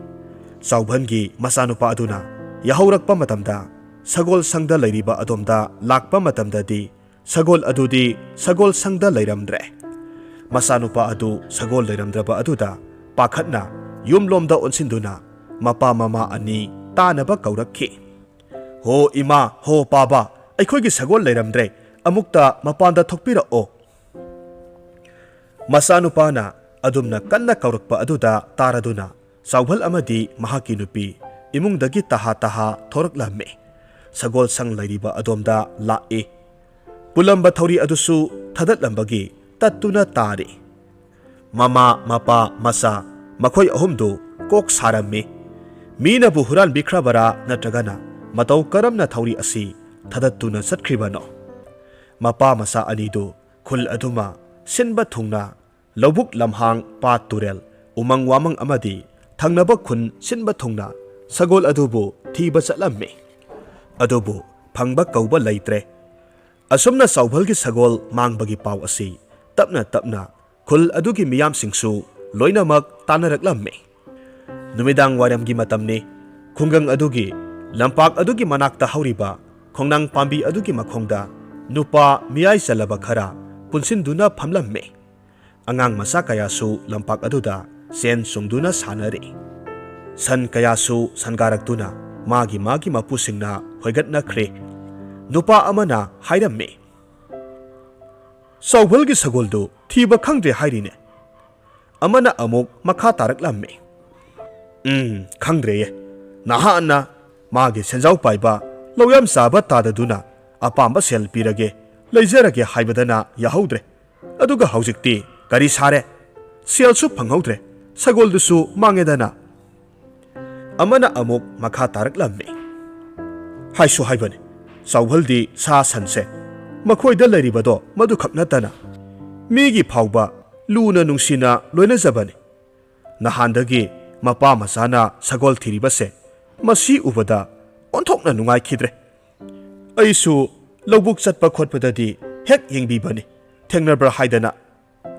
ꯆꯥꯎꯚꯟꯒꯤ ꯃꯆꯥꯅꯨꯄꯥ ꯑꯗꯨꯅ ꯌꯥꯍꯧꯔꯛꯄ ꯃꯇꯝꯗ ꯁꯒꯣꯜ ꯁꯪꯗ ꯂꯩꯔꯤꯕ ꯑꯗꯣꯝꯗ ꯂꯥꯛꯄ ꯃꯇꯝꯗꯗꯤ ꯁꯒꯣꯜ ꯑꯗꯨꯗꯤ ꯁꯒꯣꯜ ꯁꯪꯗ ꯂꯩꯔꯝꯗ꯭ꯔꯦ꯫ ꯃꯆꯥꯅꯨꯄꯥ ꯑꯗꯨ ꯁꯒꯣꯜ ꯂꯩꯔꯝꯗ꯭ꯔꯕ ꯑꯗꯨꯗ ꯄꯥꯈꯠꯅ ꯌꯨꯝꯂꯣꯝꯗ ꯑꯣꯟꯁꯤꯟꯗꯨꯅ ꯃꯄꯥ ꯃꯃꯥ ꯑꯅꯤ ꯇꯥꯅꯕ ꯀꯧꯔꯛꯈꯤ꯫ "ꯍꯣ ꯏꯃꯥ, ꯍꯣ ꯄꯥꯕ, ꯑꯩꯈꯣꯏꯒꯤ ꯁꯒꯣꯜ ꯂꯩꯔꯝꯗ꯭ꯔꯦ, ꯑꯃꯨꯛꯇ ꯃꯄꯥꯟꯗ ꯊꯣꯛꯄꯤꯔꯛꯑꯣ꯫" ꯃꯆꯥꯅꯨꯄꯥꯅ ꯑꯗꯨꯝꯅ ꯀꯟꯅ ꯀꯧꯔꯛꯄ ꯑꯗꯨꯗ ꯇꯥꯔꯗꯨꯅ ꯆꯥꯎꯚꯜ ꯑꯃꯗꯤ ꯃꯍꯥꯛꯀꯤ ꯅꯨꯄꯤ ꯏꯃꯨꯡꯗꯒꯤ ꯇꯍꯥ ꯇꯍꯥ ꯊꯣꯔꯛꯂꯝꯃꯤ꯫ ꯁꯒꯣꯜ ꯁꯪ ꯂꯩꯔꯤꯕ ꯑꯗꯣꯝꯗ ꯂꯥꯛꯏ꯫ ꯄꯨꯜꯂꯝꯕ ꯊꯧꯔꯤ ꯑꯗꯨꯁꯨ ꯊꯗꯠꯂꯝꯕꯒꯤ ꯇꯠꯇꯨꯅ ꯇꯥꯔꯤ꯫ ꯃꯃꯥ, ꯃꯄꯥ, ꯃꯆꯥ ꯃꯈꯣꯏ ꯑꯍꯨꯝꯗꯨ ꯀꯣꯛ ꯁꯥꯔꯝꯃꯤ꯫ ꯃꯤꯅꯕꯨ ꯍꯨꯔꯥꯟꯕꯤꯈ꯭ꯔꯕꯔꯥ ꯅꯠꯇ꯭ꯔꯒꯅ ꯃꯇꯧ ꯀꯔꯝꯅ ꯊꯧꯔꯤ ꯑꯁꯤ ꯊꯗꯠꯇꯨꯅ ꯆꯠꯈ꯭ꯔꯤꯕꯅꯣ? ꯃꯄꯥ ꯃꯆꯥ ꯑꯅꯤꯗꯨ ꯈꯨꯜ ꯑꯗꯨꯃ ꯁꯤꯟꯕ ꯊꯨꯡꯅ ꯂꯧꯕꯨꯛ ꯂꯝꯍꯥꯡ, ꯄꯥꯠ ꯇꯨꯔꯦꯜ, ꯎꯃꯪ ꯋꯥꯃꯪ ꯑꯃꯗꯤ ꯊꯪꯅꯕ ꯈꯨꯟ ꯁꯤꯟꯕ ꯊꯨꯡꯅ ꯁꯒꯣꯜ ꯑꯗꯨꯕꯨ ꯊꯤꯕ ꯆꯠꯂꯝꯃꯤ꯫ ꯑꯗꯨꯕꯨ ꯐꯪꯕ ꯀꯧꯕ ꯂꯩꯇ꯭ꯔꯦ꯫ ꯑꯁꯨꯝꯅ ꯆꯥꯎꯚꯜꯒꯤ ꯁꯒꯣꯜ ꯃꯥꯡꯕꯒꯤ ꯄꯥꯎ ꯑꯁꯤ ꯇꯞꯅ ꯇꯞꯅ ꯈꯨꯜ ꯑꯗꯨꯒꯤ ꯃꯤꯌꯥꯝꯁꯤꯡꯁꯨ ꯂꯣꯏꯅꯃꯛ ꯇꯥꯅꯔꯛꯂꯝꯃꯤ꯫ ꯅꯨꯃꯤꯗꯥꯡ ꯋꯥꯏꯔꯝꯒꯤ ꯃꯇꯝꯅꯤ꯫ ꯈꯨꯡꯒꯪ ꯑꯗꯨꯒꯤ ꯂꯝꯄꯥꯛ ꯑꯗꯨꯒꯤ ꯃꯅꯥꯛꯇ ꯍꯧꯔꯤꯕ ꯈꯣꯡꯅꯥꯡ ꯄꯥꯝꯕꯤ ꯑꯗꯨꯒꯤ ꯃꯈꯣꯡꯗ ꯅꯨꯄꯥ ꯃꯤꯌꯥꯏ ꯆꯜꯂꯕ ꯈꯔ ꯄꯨꯟꯁꯤꯟꯗꯨꯅ ꯐꯝꯂꯝꯃꯤ꯫ ꯑꯉꯥꯡ ꯃꯆꯥ ꯀꯌꯥꯁꯨ ꯂꯝꯄꯥꯛ ꯑꯗꯨꯗ ꯆꯦꯟ ꯆꯣꯡꯗꯨꯅ ꯁꯥꯟꯅꯔꯤ꯫ ꯁꯟ ꯀꯌꯥꯁꯨ ꯁꯟꯒꯥꯔꯛꯇꯨꯅ ꯃꯥꯒꯤ ꯃꯥꯒꯤ ꯃꯄꯨꯁꯤꯡꯅ ꯍꯣꯏꯒꯠꯅꯈ꯭ꯔꯦ꯫ ꯅꯨꯄꯥ ꯑꯃꯅ ꯍꯥꯏꯔꯝꯃꯤ, "ꯆꯥꯎꯚꯜꯒꯤ ꯁꯒꯣꯜꯗꯨ ꯊꯤꯕ ꯈꯪꯗ꯭ꯔꯦ ꯍꯥꯏꯔꯤꯅꯦ꯫" ꯑꯃꯅ ꯑꯃꯨꯛ ꯃꯈꯥ ꯇꯥꯔꯛꯂꯝꯃꯤ, "ꯎꯝ, ꯈꯪꯗ꯭ꯔꯦꯌꯦ꯫ ꯅꯍꯥꯟꯅ ꯃꯥꯒꯤ ꯁꯦꯟꯖꯥꯎ ꯄꯥꯏꯕ ꯂꯧꯌꯥꯝ ꯆꯥꯕ ꯇꯥꯗꯗꯨꯅ ꯑꯄꯥꯝꯕ ꯁꯦꯜ ꯄꯤꯔꯒꯦ, ꯂꯩꯖꯔꯒꯦ ꯍꯥꯏꯕꯗꯅ ꯌꯥꯍꯧꯗ꯭ꯔꯦ꯫ ꯑꯗꯨꯒ ꯍꯧꯖꯤꯛꯇꯤ ꯀꯔꯤ ꯁꯥꯔꯦ? ꯁꯦꯜꯁꯨ ꯐꯪꯍꯧꯗ꯭ꯔꯦ, ꯁꯒꯣꯜꯗꯨꯁꯨ ꯃꯥꯡꯉꯦꯗꯅ꯫ ꯑꯃꯅ ꯑꯃꯨꯛ ꯃꯈꯥ ꯇꯥꯔꯛꯂꯝꯃꯤ꯫ ꯍꯥꯏꯁꯨ ꯍꯥꯏꯕꯅꯤ, ꯆꯥꯎꯕꯜꯗꯤ ꯁꯥ ꯁꯟꯁꯦ ꯃꯈꯣꯏꯗ ꯂꯩꯔꯤꯕꯗꯣ ꯃꯗꯨꯈꯛ ꯅꯠꯇꯅ ꯃꯤꯒꯤ ꯐꯥꯎꯕ ꯂꯨꯅ ꯅꯨꯡꯁꯤꯅ ꯂꯣꯏꯅꯖꯕꯅꯤ꯫ ꯅꯍꯥꯟꯗꯒꯤ ꯃꯄꯥ ꯃꯆꯥꯅ ꯁꯒꯣꯜ ꯊꯤꯔꯤꯕꯁꯦ ꯃꯁꯤ ꯎꯕꯗ ꯑꯣꯟꯊꯣꯛꯅ ꯅꯨꯡꯉꯥꯏꯈꯤꯗ꯭ꯔꯦ꯫ ꯑꯩꯁꯨ ꯂꯧꯕꯨꯛ ꯆꯠꯄ ꯈꯣꯠꯄꯗꯗꯤ ꯍꯦꯛ ꯌꯦꯡꯕꯤꯕꯅꯤ, ꯊꯦꯡꯅꯕ꯭ꯔꯥ ꯍꯥꯏꯗꯅ꯫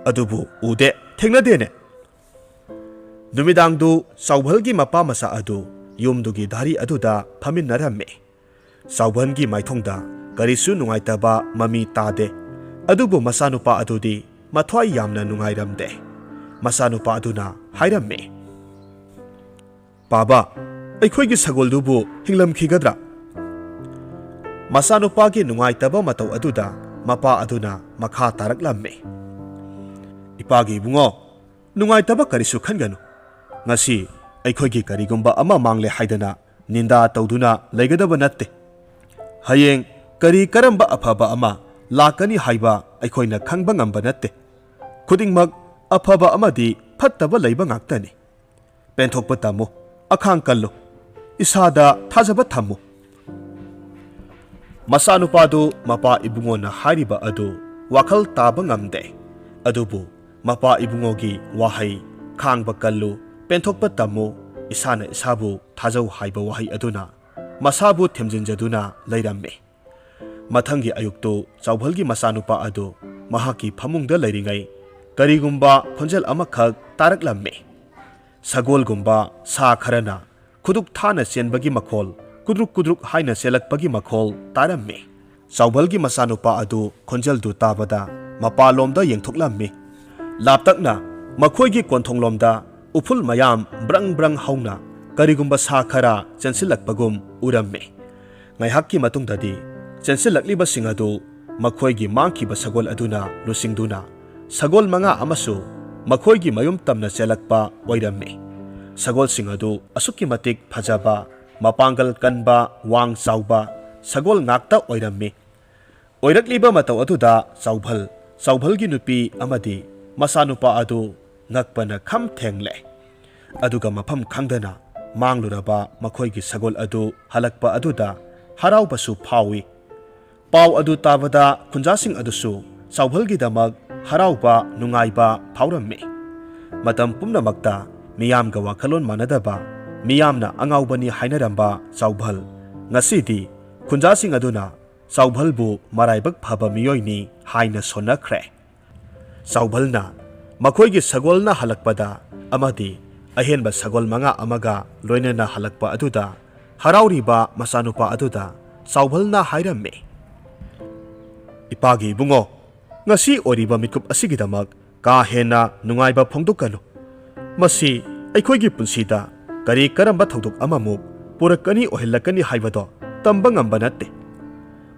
ꯑꯗꯨꯕꯨ ꯎꯗꯦ, ꯊꯦꯡꯅꯗꯦꯅꯦ꯫ ꯅꯨꯃꯤꯗꯥꯡꯗꯨ ꯆꯥꯎꯕꯜꯒꯤ ꯃꯄꯥ ꯃꯆꯥ ꯑꯗꯨ ꯌꯨꯝꯗꯨꯒꯤ ꯙꯥꯔꯤ ꯑꯗꯨꯗ ꯐꯝꯃꯤꯟꯅꯔꯝꯃꯤ꯫ ꯆꯥꯎꯕꯜꯒꯤ ꯃꯥꯏꯊꯣꯡꯗ ꯀꯔꯤꯁꯨ ꯅꯨꯡꯉꯥꯏꯇꯕ ꯃꯃꯤ ꯇꯥꯗꯦ꯫ ꯑꯗꯨꯕꯨ ꯃꯆꯥꯅꯨꯄꯥ ꯑꯗꯨꯗꯤ ꯃꯊ꯭ꯋꯥꯏ ꯌꯥꯝꯅ ꯅꯨꯡꯉꯥꯏꯔꯝꯗꯦ꯫ ꯃꯆꯥꯅꯨꯄꯥ ꯑꯗꯨꯅ ꯍꯥꯏꯔꯝꯃꯤ, "ꯄꯥꯕ, ꯑꯩꯈꯣꯏꯒꯤ ꯁꯒꯣꯜꯗꯨꯕꯨ ꯍꯤꯡꯂꯝꯈꯤꯒꯗ꯭ꯔꯥ?" ꯃꯆꯥꯅꯨꯄꯥꯒꯤ ꯅꯨꯡꯉꯥꯏꯇꯕ ꯃꯇꯧ ꯑꯗꯨꯗ ꯃꯄꯥ ꯑꯗꯨꯅ ꯃꯈꯥ ꯇꯥꯔꯛꯂꯝꯃꯤ, "ꯏꯄꯥꯒꯤ ꯏꯕꯨꯡꯉꯣ, ꯅꯨꯡꯉꯥꯏꯇꯕ ꯀꯔꯤꯁꯨ ꯈꯟꯒꯅꯨ꯫ ꯉꯁꯤ ꯑꯩꯈꯣꯏꯒꯤ ꯀꯔꯤꯒꯨꯝꯕ ꯑꯃ ꯃꯥꯡꯂꯦ ꯍꯥꯏꯗꯅ ꯅꯤꯟꯗꯥ ꯇꯧꯗꯨꯅ ꯂꯩꯒꯗꯕ ꯅꯠꯇꯦ꯫ ꯍꯌꯦꯡ ꯀꯔꯤ ꯀꯔꯝꯕ ꯑꯐꯕ ꯑꯃ ꯂꯥꯛꯀꯅꯤ ꯍꯥꯏꯕ ꯑꯩꯈꯣꯏꯅ ꯈꯪꯕ ꯉꯝꯕ ꯅꯠꯇꯦ꯫ ꯈꯨꯗꯤꯡꯃꯛ ꯑꯐꯕ ꯑꯃꯗꯤ ꯐꯠꯇꯕ ꯂꯩꯕ ꯉꯥꯛꯇꯅꯤ꯫ ꯄꯦꯟꯊꯣꯛꯄ ꯇꯝꯃꯨ, ꯑꯈꯥꯡ ꯀꯜꯂꯨ, ꯏꯁꯥꯗ ꯊꯥꯖꯕ ꯊꯝꯃꯨ꯫" ꯃꯆꯥꯅꯨꯄꯥꯗꯨ ꯃꯄꯥ ꯏꯕꯨꯡꯉꯣꯅ ꯍꯥꯏꯔꯤꯕ ꯑꯗꯨ ꯋꯥꯈꯜ ꯇꯥꯕ ꯉꯝꯗꯦ꯫ ꯑꯗꯨꯕꯨ ꯃꯄꯥ ꯏꯕꯨꯡꯉꯣꯒꯤ ꯋꯥꯍꯩ, "ꯈꯥꯡꯕ ꯀꯜꯂꯨ, ꯄꯦꯟꯊꯣꯛꯄ ꯇꯝꯃꯨ, ꯏꯁꯥꯅ ꯏꯁꯥꯕꯨ ꯊꯥꯖꯧ" ꯍꯥꯏꯕ ꯋꯥꯍꯩ ꯑꯗꯨꯅ ꯃꯁꯥꯕꯨ ꯊꯦꯝꯖꯤꯟꯖꯗꯨꯅ ꯂꯩꯔꯝꯃꯤ꯫ ꯃꯊꯪꯒꯤ ꯑꯌꯨꯛꯇꯨ ꯆꯥꯎꯕꯜꯒꯤ ꯃꯆꯥꯅꯨꯄꯥ ꯑꯗꯨ ꯃꯍꯥꯛꯀꯤ ꯐꯃꯨꯡꯗ ꯂꯩꯔꯤꯉꯩ ꯀꯔꯤꯒꯨꯝꯕ ꯈꯣꯟꯖꯦꯜ ꯑꯃꯈꯛ ꯇꯥꯔꯛꯂꯝꯃꯤ꯫ ꯁꯒꯣꯜꯒꯨꯝꯕ ꯁꯥ ꯈꯔꯅ ꯈꯨꯗꯨꯛ ꯊꯥꯅ ꯆꯦꯟꯕꯒꯤ ꯃꯈꯣꯜ, ꯀꯨꯗ꯭ꯔꯨꯛ ꯀꯨꯗ꯭ꯔꯨꯛ ꯍꯥꯏꯅ ꯆꯦꯜꯂꯛꯄꯒꯤ ꯃꯈꯣꯜ ꯇꯥꯔꯝꯃꯤ꯫ ꯆꯥꯎꯕꯜꯒꯤ ꯃꯆꯥꯅꯨꯄꯥ ꯑꯗꯨ ꯈꯣꯟꯖꯦꯜꯗꯨ ꯇꯥꯕꯗ ꯃꯄꯥꯂꯣꯝꯗ ꯌꯦꯡꯊꯣꯛꯂꯝꯃꯤ꯫ ꯂꯥꯞꯇꯛꯅ ꯃꯈꯣꯏꯒꯤ ꯀꯣꯟꯊꯣꯡꯂꯣꯝꯗ ꯎꯐꯨꯜ ꯃꯌꯥꯝ ꯕ꯭ꯔꯪ ꯕ꯭ꯔꯪ ꯍꯧꯅ ꯀꯔꯤꯒꯨꯝꯕ ꯁꯥ ꯈꯔ ꯆꯦꯟꯁꯤꯜꯂꯛꯄꯒꯨꯝ ꯎꯔꯝꯃꯤ꯫ ꯉꯥꯏꯍꯥꯛꯀꯤ ꯃꯇꯨꯡꯗꯗꯤ ꯆꯦꯟꯁꯤꯜꯂꯛꯂꯤꯕꯁꯤꯡ ꯑꯗꯨ ꯃꯈꯣꯏꯒꯤ ꯃꯥꯡꯈꯤꯕ ꯁꯒꯣꯜ ꯑꯗꯨꯅ ꯂꯨꯆꯤꯡꯗꯨꯅ ꯁꯒꯣꯜ ꯃꯉꯥ ꯑꯃꯁꯨ ꯃꯈꯣꯏꯒꯤ ꯃꯌꯨꯝ ꯇꯝꯅ ꯆꯦꯜꯂꯛꯄ ꯑꯣꯏꯔꯝꯃꯤ꯫ ꯁꯒꯣꯜꯁꯤꯡ ꯑꯗꯨ ꯑꯁꯨꯛꯀꯤ ꯃꯇꯤꯛ ꯐꯖꯕ, ꯃꯄꯥꯡꯒꯜ ꯀꯟꯕ, ꯋꯥꯡ ꯆꯥꯎꯕ ꯁꯒꯣꯜ ꯉꯥꯛꯇ ꯑꯣꯏꯔꯝꯃꯤ꯫ ꯑꯣꯏꯔꯛꯂꯤꯕ ꯃꯇꯧ ꯑꯗꯨꯗ ꯆꯥꯎꯚꯜ, ꯆꯥꯎꯚꯜꯒꯤ ꯅꯨꯄꯤ ꯑꯃꯗꯤ ꯃꯆꯥꯅꯨꯄꯥ ꯑꯗꯨ ꯉꯛꯄꯅ ꯈꯝ ꯊꯦꯡꯂꯦ꯫ ꯑꯗꯨꯒ ꯃꯐꯝ ꯈꯪꯗꯅ ꯃꯥꯡꯂꯨꯔꯕ ꯃꯈꯣꯏꯒꯤ ꯁꯒꯣꯜ ꯑꯗꯨ ꯍꯜꯂꯛꯄ ꯑꯗꯨꯗ ꯍꯔꯥꯎꯕꯁꯨ ꯐꯥꯎꯏ꯫ ꯄꯥꯎ ꯑꯗꯨ ꯇꯥꯕꯗ ꯈꯨꯟꯖꯥꯁꯤꯡ ꯑꯗꯨꯁꯨ ꯆꯥꯎꯚꯜꯒꯤꯗꯃꯛ ꯍꯔꯥꯎꯕ, ꯅꯨꯡꯉꯥꯏꯕ ꯐꯥꯎꯔꯝꯃꯤ꯫ ꯃꯇꯝ ꯄꯨꯝꯅꯃꯛꯇ ꯃꯤꯌꯥꯝꯒ ꯋꯥꯈꯜꯂꯣꯟ ꯃꯥꯟꯅꯗꯕ, ꯃꯤꯌꯥꯝꯅ ꯑꯉꯥꯎꯕꯅꯤ ꯍꯥꯏꯅꯔꯝꯕ ꯆꯥꯎꯚꯜ, ꯉꯁꯤꯗꯤ ꯈꯨꯟꯖꯥꯁꯤꯡ ꯑꯗꯨꯅ ꯆꯥꯎꯚꯜꯕꯨ ꯃꯔꯥꯏꯕꯛ ꯐꯕ ꯃꯤꯑꯣꯏꯅꯤ ꯍꯥꯏꯅ ꯁꯣꯟꯅꯈ꯭ꯔꯦ꯫ ꯆꯥꯎꯚꯜꯅ ꯃꯈꯣꯏꯒꯤ ꯁꯒꯣꯜꯅ ꯍꯜꯂꯛꯄꯗ ꯑꯃꯗꯤ ꯑꯍꯦꯟꯕ ꯁꯒꯣꯜ ꯃꯉꯥ ꯑꯃꯒ ꯂꯣꯏꯅꯅ ꯍꯜꯂꯛꯄ ꯑꯗꯨꯗ ꯍꯔꯥꯎꯔꯤꯕ ꯃꯆꯥꯅꯨꯄꯥ ꯑꯗꯨꯗ ꯆꯥꯎꯚꯜꯅ ꯍꯥꯏꯔꯝꯃꯤ, "ꯏꯄꯥꯒꯤ ꯏꯕꯨꯡꯉꯣ, ꯉꯁꯤ ꯑꯣꯏꯔꯤꯕ ꯃꯤꯀꯨꯞ ꯑꯁꯤꯒꯤꯗꯃꯛ ꯀꯥ ꯍꯦꯟꯅ ꯅꯨꯡꯉꯥꯏꯕ ꯐꯣꯡꯗꯣꯛꯀꯅꯨ꯫ ꯃꯁꯤ ꯑꯩꯈꯣꯏꯒꯤ ꯄꯨꯟꯁꯤꯗ ꯀꯔꯤ ꯀꯔꯝꯕ ꯊꯧꯗꯣꯛ ꯑꯃꯃꯨꯛ ꯄꯨꯔꯛꯀꯅꯤ, ꯑꯣꯏꯍꯜꯂꯛꯀꯅꯤ ꯍꯥꯏꯕꯗꯣ ꯇꯝꯕ ꯉꯝꯕ ꯅꯠꯇꯦ꯫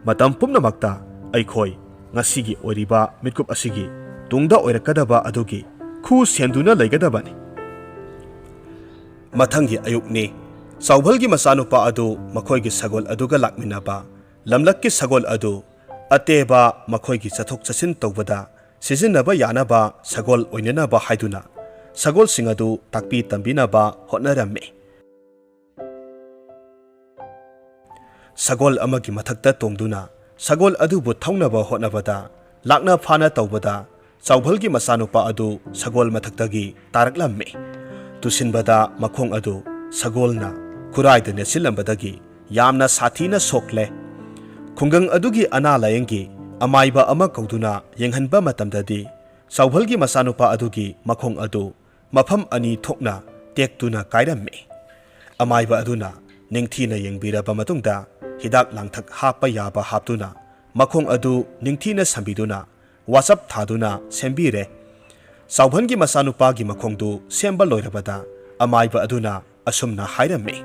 ꯃꯇꯝ ꯄꯨꯝꯅꯃꯛꯇ ꯑꯩꯈꯣꯏ ꯉꯁꯤꯒꯤ ꯑꯣꯏꯔꯤꯕ ꯃꯤꯀꯨꯞ ꯑꯁꯤꯒꯤ ꯇꯨꯡꯗ ꯑꯣꯏꯔꯛꯀꯗꯕ ꯑꯗꯨꯒꯤ ꯈꯨ ꯁꯦꯟꯗꯨꯅ ꯂꯩꯒꯗꯕꯅꯤ꯫" ꯃꯊꯪꯒꯤ ꯑꯌꯨꯛꯅꯤ꯫ ꯆꯥꯎꯚꯜꯒꯤ ꯃꯆꯥꯅꯨꯄꯥ ꯑꯗꯨ ꯃꯈꯣꯏꯒꯤ ꯁꯒꯣꯜ ꯑꯗꯨꯒ ꯂꯥꯛꯃꯤꯟꯅꯕ ꯂꯝꯂꯛꯀꯤ ꯁꯒꯣꯜ ꯑꯗꯨ ꯑꯇꯦꯕ ꯃꯈꯣꯏꯒꯤ ꯆꯠꯊꯣꯛ ꯆꯠꯁꯤꯟ ꯇꯧꯕꯗ ꯁꯤꯖꯤꯟꯅꯕ ꯌꯥꯅꯕ ꯁꯒꯣꯜ ꯑꯣꯏꯅꯅꯕ ꯍꯥꯏꯗꯨꯅ ꯁꯒꯣꯜꯁꯤꯡ ꯑꯗꯨ ꯇꯥꯛꯄꯤ ꯇꯝꯕꯤꯅꯕ ꯍꯣꯠꯅꯔꯝꯃꯤ꯫ ꯁꯒꯣꯜ ꯑꯃꯒꯤ ꯃꯊꯛꯇ ꯇꯣꯡꯗꯨꯅ ꯁꯒꯣꯜ ꯑꯗꯨꯕꯨ ꯊꯧꯅꯕ ꯍꯣꯠꯅꯕꯗ, ꯂꯥꯛꯅ ꯐꯥꯅ ꯇꯧꯕꯗ, ꯆꯥꯎꯚꯜꯒꯤ ꯃꯆꯥꯅꯨꯄꯥ ꯑꯗꯨ ꯁꯒꯣꯜ ꯃꯊꯛꯇꯒꯤ ꯇꯥꯔꯛꯂꯝꯃꯤ꯫ ꯇꯨꯁꯤꯟꯕꯗ ꯃꯈꯣꯡ ꯑꯗꯨ ꯁꯒꯣꯜꯅ ꯈꯨꯔꯥꯏꯗ ꯅꯦꯠꯁꯤꯜꯂꯝꯕꯗꯒꯤ ꯌꯥꯝꯅ ꯁꯥꯊꯤꯅ ꯁꯣꯛꯂꯦ꯫ ꯈꯨꯡꯒꯪ ꯑꯗꯨꯒꯤ ꯑꯅꯥ ꯂꯥꯌꯦꯡꯒꯤ ꯑꯃꯥꯏꯕ ꯑꯃ ꯀꯧꯗꯨꯅ ꯌꯦꯡꯍꯟꯕ ꯃꯇꯝꯗꯗꯤ, ꯆꯥꯎꯚꯜꯒꯤ ꯃꯆꯥꯅꯨꯄꯥ ꯑꯗꯨꯒꯤ ꯃꯈꯣꯡ ꯑꯗꯨ ꯃꯐꯝ ꯑꯅꯤ ꯊꯣꯛꯅ ꯇꯦꯛꯇꯨꯅ ꯀꯥꯏꯔꯝꯃꯤ꯫ ꯑꯃꯥꯏꯕ ꯑꯗꯨꯅ ꯅꯤꯡꯊꯤꯅ ꯌꯦꯡꯕꯤꯔꯕ ꯃꯇꯨꯡꯗ, ꯍꯤꯗꯥꯛ ꯂꯥꯡꯊꯛ ꯍꯥꯞꯄ ꯌꯥꯕ ꯍꯥꯞꯇꯨꯅ, ꯃꯈꯣꯡ ꯑꯗꯨ ꯅꯤꯡꯊꯤꯅ ꯁꯝꯕꯤꯗꯨꯅ, ꯋꯥꯆꯞ ꯊꯥꯗꯨꯅ ꯁꯦꯝꯕꯤꯔꯦ꯫ ꯆꯥꯎꯚꯜꯒꯤ ꯃꯆꯥꯅꯨꯄꯥꯒꯤ ꯃꯈꯣꯡꯗꯨ ꯁꯦꯝꯕ ꯂꯣꯏꯔꯕꯗ, ꯑꯃꯥꯏꯕ ꯑꯗꯨꯅ ꯑꯁꯨꯝꯅ ꯍꯥꯏꯔꯝꯃꯤ,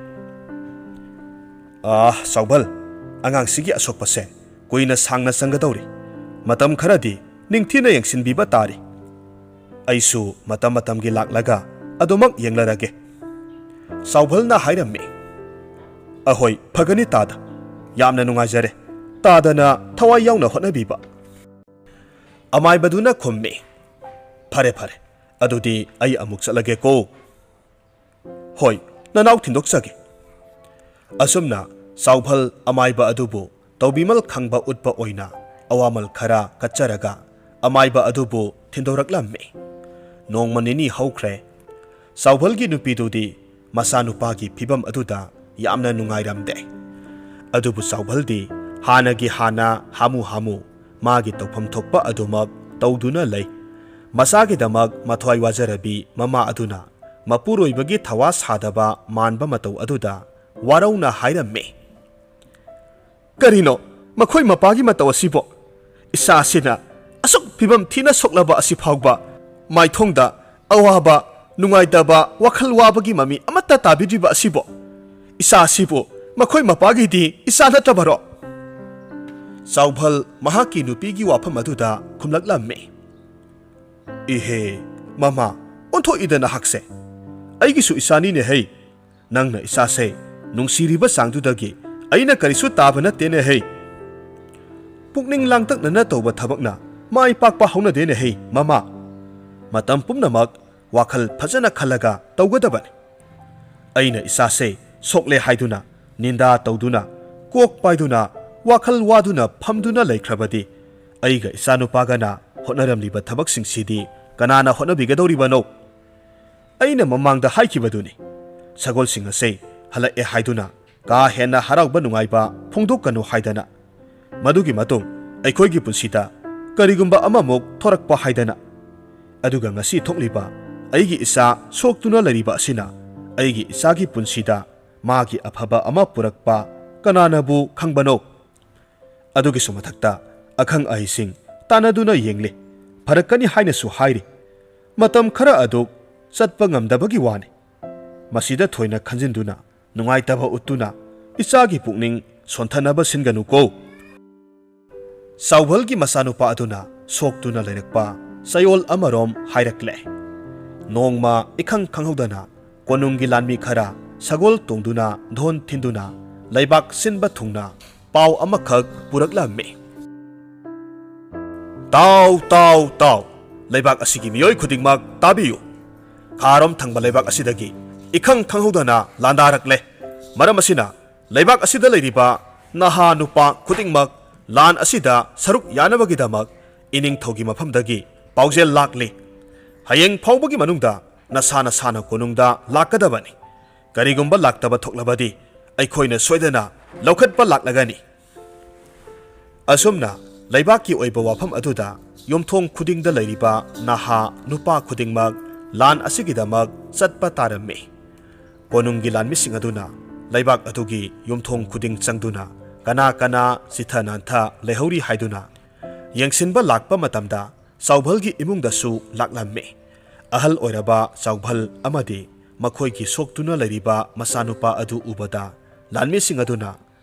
"ꯑꯥ, ꯆꯥꯎꯚꯜ, ꯑꯉꯥꯡꯁꯤꯒꯤ ꯑꯁꯣꯛꯄꯁꯦ ꯀꯨꯏꯅ ꯁꯥꯡꯅ ꯆꯪꯒꯗꯧꯔꯤ꯫ ꯃꯇꯝ ꯈꯔꯗꯤ ꯅꯤꯡꯊꯤꯅ ꯌꯦꯡꯁꯤꯟꯕꯤꯕ ꯇꯥꯔꯤ꯫ ꯑꯩꯁꯨ ꯃꯇꯝ ꯃꯇꯝꯒꯤ ꯂꯥꯛꯂꯒ ꯑꯗꯨꯃꯛ ꯌꯦꯡꯂꯔꯒꯦ꯫" ꯁꯥꯎꯚꯜꯅ ꯍꯥꯏꯔꯝꯃꯤ꯫ "ꯑꯍꯣꯏ, ꯐꯒꯅꯤ ꯇꯥꯗ꯫ ꯌꯥꯝꯅ ꯅꯨꯡꯉꯥꯏꯖꯔꯦ ꯇꯥꯗꯅ ꯊꯋꯥꯏ ꯌꯥꯎꯅ ꯍꯣꯠꯅꯕꯤꯕ꯫" ꯑꯃꯥꯏꯕꯗꯨꯅ ꯈꯨꯝꯃꯤ꯫ "ꯐꯔꯦ, ꯐꯔꯦ, ꯑꯗꯨꯗꯤ ꯑꯩ ꯑꯃꯨꯛ ꯆꯠꯂꯒꯦꯀꯣ꯫" "ꯍꯣꯏ, ꯅꯅꯥꯎ ꯊꯤꯟꯗꯣꯛꯆꯒꯦ꯫" ꯑꯁꯨꯝꯅ ꯁꯥꯎꯚꯜ ꯑꯃꯥꯏꯕ ꯑꯗꯨꯕꯨ ꯇꯧꯕꯤꯃꯜ ꯈꯪꯕ ꯎꯠꯄ ꯑꯣꯏꯅ ꯑꯋꯥꯃꯜ ꯈꯔ ꯀꯠꯆꯔꯒ ꯑꯃꯥꯏꯕ ꯑꯗꯨꯕꯨ ꯊꯤꯟꯗꯣꯔꯛꯂꯝꯃꯤ꯫ ꯅꯣꯡꯃ ꯅꯤꯅꯤ ꯍꯧꯈ꯭ꯔꯦ꯫ ꯁꯥꯎꯚꯜꯒꯤ ꯅꯨꯄꯤꯗꯨꯗꯤ ꯃꯆꯥꯅꯨꯄꯥꯒꯤ ꯐꯤꯕꯝ ꯑꯗꯨꯗ ꯌꯥꯝꯅ ꯅꯨꯡꯉꯥꯏꯔꯝꯗꯦ꯫ ꯑꯗꯨꯕꯨ ꯁꯥꯎꯚꯜꯗꯤ ꯍꯥꯟꯅꯒꯤ ꯍꯥꯟꯅ ꯍꯥꯃꯨ ꯍꯥꯃꯨ ꯃꯥꯒꯤ ꯇꯧꯐꯝ ꯊꯣꯛꯄ ꯑꯗꯨꯃꯛ ꯇꯧꯗꯨꯅ ꯂꯩ꯫ ꯃꯆꯥꯒꯤꯗꯃꯛ ꯃꯊ꯭ꯋꯥꯏ ꯋꯥꯖꯔꯕꯤ ꯃꯃꯥ ꯑꯗꯨꯅ ꯃꯄꯨꯔꯣꯏꯕꯒꯤ ꯊꯋꯥ ꯁꯥꯗꯕ ꯃꯥꯟꯕ ꯃꯇꯧ ꯑꯗꯨꯗ ꯋꯥꯔꯧꯅ ꯍꯥꯏꯔꯝꯃꯤ꯫ "ꯀꯔꯤꯅꯣ ꯃꯈꯣꯏ ꯃꯄꯥꯒꯤ ꯃꯇꯧ ꯑꯁꯤꯕꯣ? ꯏꯆꯥ ꯑꯁꯤꯅ ꯑꯁꯨꯛ ꯐꯤꯕꯝ ꯊꯤꯅ ꯁꯣꯛꯂꯕ ꯑꯁꯤ ꯐꯥꯎꯕ ꯃꯥꯏꯊꯣꯡꯗ ꯑꯋꯥꯕ, ꯅꯨꯡꯉꯥꯏꯇꯕ, ꯋꯥꯈꯜ ꯋꯥꯕꯒꯤ ꯃꯃꯤ ꯑꯃꯠꯇ ꯇꯥꯕꯤꯗ꯭ꯔꯤꯕ ꯑꯁꯤꯕꯣ? ꯏꯆꯥ ꯑꯁꯤꯕꯨ ꯃꯈꯣꯏ ꯃꯄꯥꯒꯤꯗꯤ ꯏꯆꯥ ꯅꯠꯇ꯭ꯔꯕꯔꯣ?" ꯆꯥꯎꯚꯜ ꯃꯍꯥꯛꯀꯤ ꯅꯨꯄꯤꯒꯤ ꯋꯥꯐꯝ ꯑꯗꯨꯗ ꯈꯨꯝꯂꯛꯂꯝꯃꯤ꯫ "ꯏꯍꯦ, ꯃꯃꯥ, ꯑꯣꯟꯊꯣꯛꯏꯗ ꯅꯍꯥꯛꯁꯦ꯫ ꯑꯩꯒꯤꯁꯨ ꯏꯆꯥꯅꯤꯅꯦ ꯍꯩ꯫ ꯅꯪꯅ ꯏꯆꯥꯁꯦ ꯅꯨꯡꯁꯤꯔꯤꯕ ꯆꯥꯡꯗꯨꯗꯒꯤ ꯑꯩꯅ ꯀꯔꯤꯁꯨ ꯇꯥꯕ ꯅꯠꯇꯦꯅꯦ ꯍꯩ꯫ ꯄꯨꯛꯅꯤꯡ ꯂꯥꯡꯇꯛꯅꯅ ꯇꯧꯕ ꯊꯕꯛꯅ ꯃꯥꯏ ꯄꯥꯛꯄ ꯍꯧꯅꯗꯦꯅꯦ ꯍꯩ, ꯃꯃꯥ꯫ ꯃꯇꯝ ꯄꯨꯝꯅꯃꯛ ꯋꯥꯈꯜ ꯐꯖꯅ ꯈꯜꯂꯒ ꯇꯧꯒꯗꯕꯅꯤ꯫ ꯑꯩꯅ ꯏꯆꯥꯁꯦ ꯁꯣꯛꯂꯦ ꯍꯥꯏꯗꯨꯅ ꯅꯤꯟꯗꯥ ꯇꯧꯗꯨꯅ, ꯀꯣꯛ ꯄꯥꯏꯗꯨꯅ, ꯋꯥꯈꯜ ꯋꯥꯗꯨꯅ ꯐꯝꯗꯨꯅ ꯂꯩꯈ꯭ꯔꯕꯗꯤ ꯑꯩꯒ ꯏꯆꯥꯅꯨꯄꯥꯒꯅ ꯍꯣꯠꯅꯔꯝꯂꯤꯕ ꯊꯕꯛꯁꯤꯡꯁꯤꯗꯤ ꯀꯅꯥꯅ ꯍꯣꯠꯅꯕꯤꯒꯗꯧꯔꯤꯕꯅꯣ?" ꯑꯩꯅ ꯃꯃꯥꯡꯗ ꯍꯥꯏꯈꯤꯕꯗꯨꯅꯤ, ꯁꯒꯣꯜꯁꯤꯡ ꯑꯁꯦ ꯍꯜꯂꯛꯑꯦ ꯍꯥꯏꯗꯨꯅ ꯀꯥ ꯍꯦꯟꯅ ꯍꯔꯥꯎꯕ ꯅꯨꯡꯉꯥꯏꯕ ꯐꯣꯡꯗꯣꯛꯀꯅꯨ ꯍꯥꯏꯗꯅ꯫ ꯃꯗꯨꯒꯤ ꯃꯇꯨꯡ ꯑꯩꯈꯣꯏꯒꯤ ꯄꯨꯟꯁꯤꯗ ꯀꯔꯤꯒꯨꯝꯕ ꯑꯃꯃꯨꯛ ꯊꯣꯔꯛꯄ ꯍꯥꯏꯗꯅ꯫ ꯑꯗꯨꯒ ꯉꯁꯤ ꯊꯣꯛꯂꯤꯕ ꯑꯩꯒꯤ ꯏꯆꯥ ꯁꯣꯛꯇꯨꯅ ꯂꯩꯔꯤꯕ ꯑꯁꯤꯅ ꯑꯩꯒꯤ ꯏꯆꯥꯒꯤ ꯄꯨꯟꯁꯤꯗ ꯃꯥꯒꯤ ꯑꯐꯕ ꯑꯃ ꯄꯨꯔꯛꯄ ꯀꯅꯥꯅꯕꯨ ꯈꯪꯕꯅꯣ? ꯑꯗꯨꯒꯤꯁꯨ ꯃꯊꯛꯇ ꯑꯈꯪ ꯑꯍꯩꯁꯤꯡ ꯇꯥꯟꯅꯗꯨꯅ ꯌꯦꯡꯂꯤ, ꯐꯔꯛꯀꯅꯤ ꯍꯥꯏꯅꯁꯨ ꯍꯥꯏꯔꯤ꯫ ꯃꯇꯝ ꯈꯔ ꯑꯗꯨ ꯆꯠꯄ ꯉꯝꯗꯕꯒꯤ ꯋꯥꯅꯤ꯫ ꯃꯁꯤꯗ ꯊꯣꯏꯅ ꯈꯟꯖꯤꯟꯗꯨꯅ ꯅꯨꯡꯉꯥꯏꯇꯕ ꯎꯠꯇꯨꯅ ꯏꯆꯥꯒꯤ ꯄꯨꯛꯅꯤꯡ ꯁꯣꯟꯊꯅꯕ ꯁꯤꯟꯒꯅꯨꯀꯣ꯫ ꯆꯥꯎꯚꯜꯒꯤ ꯃꯆꯥꯅꯨꯄꯥ ꯑꯗꯨꯅ ꯁꯣꯛꯇꯨꯅ ꯂꯩꯔꯛꯄ ꯆꯌꯣꯜ ꯑꯃꯔꯣꯝ ꯍꯥꯏꯔꯛꯂꯦ꯫ ꯅꯣꯡꯃ ꯏꯈꯪ ꯈꯪꯍꯧꯗꯅ ꯀꯣꯅꯨꯡꯒꯤ ꯂꯥꯟꯃꯤ ꯈꯔ ꯁꯒꯣꯜ ꯇꯣꯡꯗꯨꯅ, ꯙꯣꯟ ꯊꯤꯟꯗꯨꯅ ꯂꯩꯕꯥꯛ ꯁꯤꯟꯕ ꯊꯨꯡꯅ ꯄꯥꯎ ꯑꯃꯈꯛ ꯄꯨꯔꯛꯂꯝꯃꯤ꯫ "ꯇꯥꯎ, ꯇꯥꯎ, ꯇꯥꯎ! ꯂꯩꯕꯥꯛ ꯑꯁꯤꯒꯤ ꯃꯤꯑꯣꯏ ꯈꯨꯗꯤꯡꯃꯛ ꯇꯥꯕꯤꯌꯨ꯫ ꯈꯥꯔꯣꯝ ꯊꯪꯕ ꯂꯩꯕꯥꯛ ꯑꯁꯤꯗꯒꯤ ꯏꯈꯪ ꯈꯪꯍꯧꯗꯅ ꯂꯥꯟꯗꯥꯔꯛꯂꯦ꯫ ꯃꯔꯝ ꯑꯁꯤꯅ ꯂꯩꯕꯥꯛ ꯑꯁꯤꯗ ꯂꯩꯔꯤꯕ ꯅꯍꯥ ꯅꯨꯄꯥ ꯈꯨꯗꯤꯡꯃꯛ ꯂꯥꯟ ꯑꯁꯤꯗ ꯁꯔꯨꯛ ꯌꯥꯅꯕꯒꯤꯗꯃꯛ ꯏꯅꯤꯡꯊꯧꯒꯤ ꯃꯐꯝꯗꯒꯤ ꯄꯥꯎꯖꯦꯜ ꯂꯥꯛꯂꯤ꯫ ꯍꯌꯦꯡ ꯐꯥꯎꯕꯒꯤ ꯃꯅꯨꯡꯗ ꯅꯁꯥ ꯅꯁꯥꯅ ꯀꯣꯅꯨꯡꯗ ꯂꯥꯛꯀꯗꯕꯅꯤ꯫ ꯀꯔꯤꯒꯨꯝꯕ ꯂꯥꯛꯇꯕ ꯊꯣꯛꯂꯕꯗꯤ ꯑꯩꯈꯣꯏꯅ ꯁꯣꯏꯗꯅ ꯂꯧꯈꯠꯄ ꯂꯥꯛꯂꯒꯅꯤ꯫" ꯑꯁꯨꯝꯅ ꯂꯩꯕꯥꯛꯀꯤ ꯑꯣꯏꯕ ꯋꯥꯐꯝ ꯑꯗꯨꯗ ꯌꯨꯝꯊꯣꯡ ꯈꯨꯗꯤꯡꯗ ꯂꯩꯔꯤꯕ ꯅꯍꯥ ꯅꯨꯄꯥ ꯈꯨꯗꯤꯡꯃꯛ ꯂꯥꯟ ꯑꯁꯤꯒꯤꯗꯃꯛ ꯆꯠꯄ ꯇꯥꯔꯝꯃꯤ꯫ ꯀꯣꯅꯨꯡꯒꯤ ꯂꯥꯟꯃꯤꯁꯤꯡ ꯑꯗꯨꯅ ꯂꯩꯕꯥꯛ ꯑꯗꯨꯒꯤ ꯌꯨꯝꯊꯣꯡ ꯈꯨꯗꯤꯡ ꯆꯪꯗꯨꯅ ꯀꯅꯥ ꯀꯅꯥ ꯆꯤꯊ ꯅꯥꯟꯊ ꯂꯩꯍꯧꯔꯤ ꯍꯥꯏꯗꯨꯅ ꯌꯦꯡꯁꯤꯟꯕ ꯂꯥꯛꯄ ꯃꯇꯝꯗ ꯆꯥꯎꯚꯜꯒꯤ ꯏꯃꯨꯡꯗꯁꯨ ꯂꯥꯛꯂꯝꯃꯤ꯫ ꯑꯍꯜ ꯑꯣꯏꯔꯕ ꯆꯥꯎꯚꯜ ꯑꯃꯗꯤ ꯃꯈꯣꯏꯒꯤ ꯁꯣꯛꯇꯨꯅ ꯂꯩꯔꯤꯕ ꯃꯆꯥꯅꯨꯄꯥ ꯑꯗꯨ ꯎꯕꯗ ꯂꯥꯟꯃꯤꯁꯤꯡ ꯑꯗꯨꯅ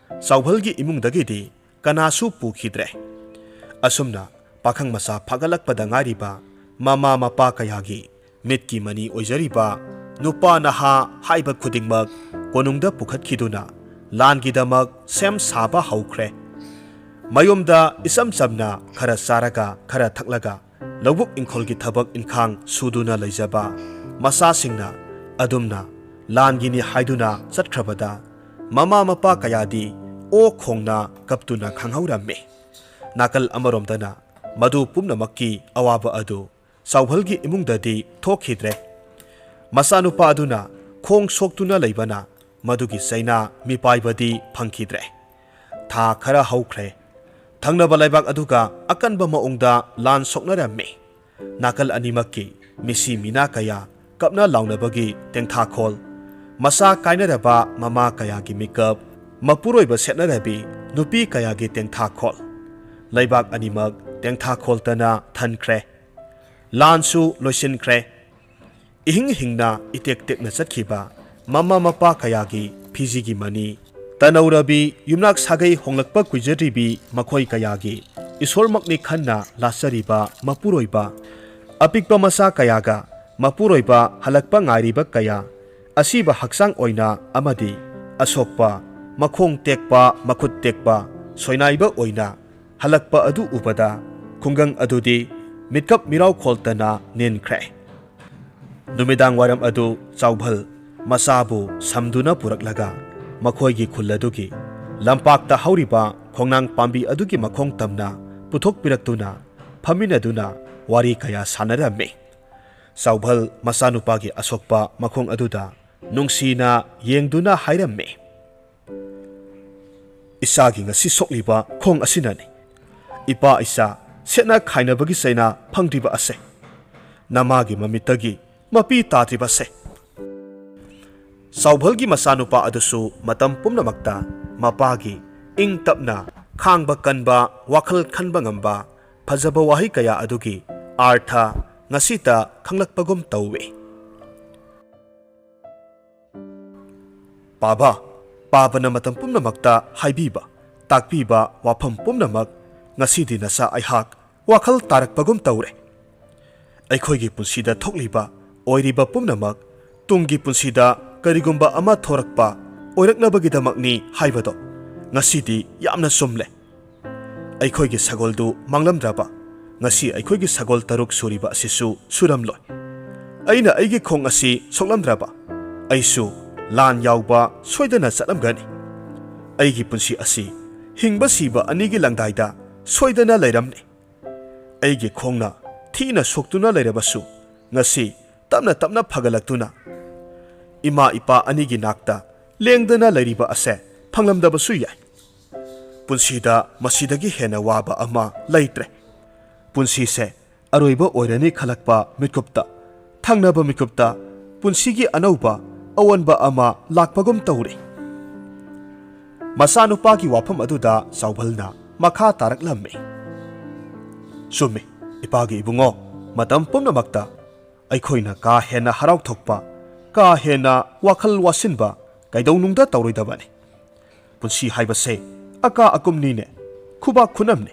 ꯆꯥꯎꯚꯜꯒꯤ ꯏꯃꯨꯡꯗꯒꯤꯗꯤ ꯀꯅꯥꯁꯨ ꯄꯨꯈꯤꯗ꯭ꯔꯦ꯫ ꯑꯁꯨꯝꯅ ꯄꯥꯈꯪ ꯃꯆꯥ ꯐꯥꯒꯠꯂꯛꯄꯗ ꯉꯥꯏꯔꯤꯕ ꯃꯃꯥ ꯃꯄꯥ ꯀꯌꯥꯒꯤ ꯃꯤꯠꯀꯤ ꯃꯅꯤ ꯑꯣꯏꯖꯔꯤꯕ ꯅꯨꯄꯥ ꯅꯍꯥ ꯍꯥꯏꯕ ꯈꯨꯗꯤꯡꯃꯛ ꯀꯣꯅꯨꯡꯗ ꯄꯨꯈꯠꯈꯤꯗꯨꯅ ꯂꯥꯟꯒꯤꯗꯃꯛ ꯁꯦꯝ ꯁꯥꯕ ꯍꯧꯈ꯭ꯔꯦ꯫ ꯃꯌꯨꯝꯗ ꯏꯆꯝ ꯆꯝꯅ ꯈꯔ ꯆꯥꯔꯒ ꯈꯔ ꯊꯛꯂꯒ ꯂꯧꯕꯨꯛ ꯏꯪꯈꯣꯜꯒꯤ ꯊꯕꯛ ꯏꯟꯈꯥꯡ ꯁꯨꯗꯨꯅ ꯂꯩꯖꯕ ꯃꯆꯥꯁꯤꯡꯅ ꯑꯗꯨꯝꯅ ꯂꯥꯟꯒꯤꯅꯤ ꯍꯥꯏꯗꯨꯅ ꯆꯠꯈ꯭ꯔꯕꯗ ꯃꯃꯥ ꯃꯄꯥ ꯀꯌꯥꯗꯤ ꯑꯣ ꯈꯣꯡꯅ ꯀꯞꯇꯨꯅ ꯈꯥꯡꯍꯧꯔꯝꯃꯤ꯫ ꯅꯥꯀꯜ ꯑꯃꯔꯣꯝꯗꯅ ꯃꯗꯨ ꯄꯨꯝꯅꯃꯛꯀꯤ ꯑꯋꯥꯕ ꯑꯗꯨ ꯆꯥꯎꯚꯜꯒꯤ ꯏꯃꯨꯡꯗꯗꯤ ꯊꯣꯛꯈꯤꯗ꯭ꯔꯦ꯫ ꯃꯆꯥꯅꯨꯄꯥ ꯑꯗꯨꯅ ꯈꯣꯡ ꯁꯣꯛꯇꯨꯅ ꯂꯩꯕꯅ ꯃꯗꯨꯒꯤ ꯆꯩꯅꯥ ꯃꯤꯄꯥꯏꯕꯗꯤ ꯐꯪꯈꯤꯗ꯭ꯔꯦ꯫ ꯊꯥ ꯈꯔ ꯍꯧꯈ꯭ꯔꯦ꯫ ꯊꯪꯅꯕ ꯂꯩꯕꯥꯛ ꯑꯗꯨꯒ ꯑꯀꯟꯕ ꯃꯑꯣꯡꯗ ꯂꯥꯟ ꯁꯣꯛꯅꯔꯝꯃꯤ꯫ ꯅꯥꯀꯜ ꯑꯅꯤꯃꯛꯀꯤ ꯃꯤꯁꯤ ꯃꯤꯅꯥ ꯀꯌꯥ ꯀꯞꯅ ꯂꯥꯎꯅꯕꯒꯤ ꯇꯦꯡꯊꯥꯈꯣꯜ, ꯃꯆꯥ ꯀꯥꯏꯅꯔꯕ ꯃꯃꯥ ꯀꯌꯥꯒꯤ ꯃꯤꯀꯞ, ꯃꯄꯨꯔꯣꯏꯕ ꯁꯦꯠꯅꯔꯕꯤ ꯅꯨꯄꯤ ꯀꯌꯥꯒꯤ ꯇꯦꯡꯊꯥꯈꯣꯜ꯫ ꯂꯩꯕꯥꯛ ꯑꯅꯤꯃꯛ ꯇꯦꯡꯊꯥꯈꯣꯜꯇꯅ ꯊꯟꯈ꯭ꯔꯦ꯫ ꯂꯥꯟꯁꯨ ꯂꯣꯏꯁꯤꯟꯈ꯭ꯔꯦ꯫ ꯏꯍꯤꯡ ꯍꯤꯡꯅ ꯏꯇꯦꯛ ꯇꯦꯛꯅ ꯆꯠꯈꯤꯕ ꯃꯃꯥ ꯃꯄꯥ ꯀꯌꯥꯒꯤ ꯐꯤꯖꯤꯒꯤ ꯃꯅꯤ, ꯇꯅꯧꯔꯕꯤ ꯌꯨꯝꯅꯥꯛ ꯁꯥꯒꯩ ꯍꯣꯡꯂꯛꯄ ꯀꯨꯏꯖꯗ꯭ꯔꯤꯕꯤ ꯃꯈꯣꯏ ꯀꯌꯥꯒꯤ ꯏꯁꯣꯔꯃꯛꯅꯤ ꯈꯟꯅ ꯂꯥꯠꯆꯔꯤꯕ ꯃꯄꯨꯔꯣꯏꯕ, ꯑꯄꯤꯛꯄ ꯃꯆꯥ ꯀꯌꯥꯒ ꯃꯄꯨꯔꯣꯏꯕ ꯍꯜꯂꯛꯄ ꯉꯥꯏꯔꯤꯕ ꯀꯌꯥ, ꯑꯁꯤꯕ ꯍꯛꯆꯥꯡ ꯑꯣꯏꯅ ꯑꯃꯗꯤ ꯑꯁꯣꯛꯄ, ꯃꯈꯣꯡ ꯇꯦꯛꯄ, ꯃꯈꯨꯠ ꯇꯦꯛꯄ, ꯁꯣꯏꯅꯥꯏꯕ ꯑꯣꯏꯅ ꯍꯜꯂꯛꯄ ꯑꯗꯨ ꯎꯕꯗ ꯈꯨꯡꯒꯪ ꯑꯗꯨꯗꯤ ꯃꯤꯠꯀꯞ ꯃꯤꯔꯥꯎ ꯈꯣꯜꯇꯅ ꯅꯤꯟꯈ꯭ꯔꯦ꯫ ꯅꯨꯃꯤꯗꯥꯡ ꯋꯥꯏꯔꯝ ꯑꯗꯨ ꯆꯥꯎꯚꯜ ꯃꯆꯥꯕꯨ ꯁꯝꯗꯨꯅ ꯄꯨꯔꯛꯂꯒ ꯃꯈꯣꯏꯒꯤ ꯈꯨꯜ ꯑꯗꯨꯒꯤ ꯂꯝꯄꯥꯛꯇ ꯍꯧꯔꯤꯕ ꯈꯣꯡꯅꯥꯡ ꯄꯥꯝꯕꯤ ꯑꯗꯨꯒꯤ ꯃꯈꯣꯡ ꯇꯝꯅ ꯄꯨꯊꯣꯛꯄꯤꯔꯛꯇꯨꯅ ꯐꯝꯃꯤꯟꯅꯗꯨꯅ ꯋꯥꯔꯤ ꯀꯌꯥ ꯁꯥꯟꯅꯔꯝꯃꯤ꯫ ꯆꯥꯎꯚꯜ ꯃꯆꯥꯅꯨꯄꯥꯒꯤ ꯑꯁꯣꯛꯄ ꯃꯈꯣꯡ ꯑꯗꯨꯗ ꯅꯨꯡꯁꯤꯅ ꯌꯦꯡꯗꯨꯅ ꯍꯥꯏꯔꯝꯃꯤ, "ꯏꯆꯥꯒꯤ ꯉꯁꯤ ꯁꯣꯛꯂꯤꯕ ꯈꯣꯡ ꯑꯁꯤꯅꯅꯤ꯫ ꯏꯄꯥ ꯏꯆꯥ ꯁꯦꯠꯅ ꯈꯥꯏꯅꯕꯒꯤ ꯆꯩꯅꯥ ꯐꯪꯗ꯭ꯔꯤꯕ ꯑꯁꯦ, ꯅꯃꯥꯒꯤ ꯃꯃꯤꯠꯇꯒꯤ ꯃꯄꯤ ꯇꯥꯗ꯭ꯔꯤꯕ ꯑꯁꯦ꯫" ꯆꯥꯎꯚꯜꯒꯤ ꯃꯆꯥꯅꯨꯄꯥ ꯑꯗꯨꯁꯨ ꯃꯇꯝ ꯄꯨꯝꯅꯃꯛꯇ ꯃꯄꯥꯒꯤ ꯏꯪ ꯇꯞꯅ ꯈꯥꯡꯕ ꯀꯟꯕ, ꯋꯥꯈꯜ ꯈꯟꯕ ꯉꯝꯕ, ꯐꯖꯕ ꯋꯥꯍꯩ ꯀꯌꯥ ꯑꯗꯨꯒꯤ ꯑꯥꯔꯊ ꯉꯁꯤꯇ ꯈꯪꯂꯛꯄꯒꯨꯝ ꯇꯧꯏ꯫ "ꯄꯥꯕ, ꯄꯥꯕꯅ ꯃꯇꯝ ꯄꯨꯝꯅꯃꯛꯇ ꯍꯥꯏꯕꯤꯕ, ꯇꯥꯛꯄꯤꯕ ꯋꯥꯐꯝ ꯄꯨꯝꯅꯃꯛ ꯉꯁꯤꯗꯤ ꯅꯆꯥ ꯑꯩꯍꯥꯛ ꯋꯥꯈꯜ ꯇꯥꯔꯛꯄꯒꯨꯝ ꯇꯧꯔꯦ꯫ ꯑꯩꯈꯣꯏꯒꯤ ꯄꯨꯟꯁꯤꯗ ꯊꯣꯛꯂꯤꯕ, ꯑꯣꯏꯔꯤꯕ ꯄꯨꯝꯅꯃꯛ ꯇꯨꯡꯒꯤ ꯄꯨꯟꯁꯤꯗ ꯀꯔꯤꯒꯨꯝꯕ ꯑꯃ ꯊꯣꯔꯛꯄ ꯑꯣꯏꯔꯛꯅꯕꯒꯤꯗꯃꯛꯅꯤ ꯍꯥꯏꯕꯗꯣ ꯉꯁꯤꯗꯤ ꯌꯥꯝꯅ ꯆꯨꯝꯂꯦ꯫ ꯑꯩꯈꯣꯏꯒꯤ ꯁꯒꯣꯜꯗꯨ ꯃꯥꯡꯂꯝꯗ꯭ꯔꯕ, ꯉꯁꯤ ꯑꯩꯈꯣꯏꯒꯤ ꯁꯒꯣꯜ ꯇꯔꯨꯛ ꯁꯨꯔꯤꯕ ꯑꯁꯤꯁꯨ ꯁꯨꯔꯝꯂꯣꯏ꯫ ꯑꯩꯅ ꯑꯩꯒꯤ ꯈꯣꯡ ꯑꯁꯤ ꯁꯣꯛꯂꯝꯗ꯭ꯔꯕ, ꯑꯩꯁꯨ ꯂꯥꯟ ꯌꯥꯎꯕ ꯁꯣꯏꯗꯅ ꯆꯠꯂꯝꯒꯅꯤ꯫ ꯑꯩꯒꯤ ꯄꯨꯟꯁꯤ ꯑꯁꯤ ꯍꯤꯡꯕ ꯁꯤꯕ ꯑꯅꯤꯒꯤ ꯂꯪꯗꯥꯏꯗ ꯁꯣꯏꯗꯅ ꯂꯩꯔꯝꯅꯤ꯫ ꯑꯩꯒꯤ ꯈꯣꯡꯅ ꯊꯤꯅ ꯁꯣꯛꯇꯨꯅ ꯂꯩꯔꯕꯁꯨ, ꯉꯁꯤ ꯇꯞꯅ ꯇꯞꯅ ꯐꯒꯠꯂꯛꯇꯨꯅ ꯏꯃꯥ ꯏꯄꯥ ꯑꯅꯤꯒꯤ ꯅꯥꯛꯇ ꯂꯦꯡꯗꯅ ꯂꯩꯔꯤꯕ ꯑꯁꯦ ꯐꯪꯂꯝꯗꯕꯁꯨ ꯌꯥꯏ꯫ ꯄꯨꯟꯁꯤꯗ ꯃꯁꯤꯗꯒꯤ ꯍꯦꯟꯅ ꯋꯥꯕ ꯑꯃ ꯂꯩꯇ꯭ꯔꯦ꯫ ꯄꯨꯟꯁꯤꯁꯦ ꯑꯔꯣꯏꯕ ꯑꯣꯏꯔꯅꯤ ꯈꯜꯂꯛꯄ ꯃꯤꯀꯨꯞꯇ, ꯊꯪꯅꯕ ꯃꯤꯀꯨꯞꯇ ꯄꯨꯟꯁꯤꯒꯤ ꯑꯅꯧꯕ ꯑꯑꯣꯟꯕ ꯑꯃ ꯂꯥꯛꯄꯒꯨꯝ ꯇꯧꯔꯦ꯫" ꯃꯆꯥꯅꯨꯄꯥꯒꯤ ꯋꯥꯐꯝ ꯑꯗꯨꯗ ꯆꯥꯎꯕꯜꯅ ꯃꯈꯥ ꯇꯥꯔꯛꯂꯝꯃꯤ, "ꯆꯨꯝꯃꯤ, ꯏꯄꯥꯒꯤ ꯏꯕꯨꯡꯉꯣ, ꯃꯇꯝ ꯄꯨꯝꯅꯃꯛꯇ ꯑꯩꯈꯣꯏꯅ ꯀꯥ ꯍꯦꯟꯅ ꯍꯔꯥꯎꯊꯣꯛꯄ, ꯀꯥ ꯍꯦꯟꯅ ꯋꯥꯈꯜ ꯋꯥꯁꯤꯟꯕ ꯀꯩꯗꯧꯅꯨꯡꯗ ꯇꯧꯔꯣꯏꯗꯕꯅꯤ꯫ ꯄꯨꯟꯁꯤ ꯍꯥꯏꯕꯁꯦ ꯑꯀꯥ ꯑꯀꯨꯝꯅꯤꯅꯦ, ꯈꯨꯕꯥꯛ ꯈꯨꯅꯝꯅꯤ,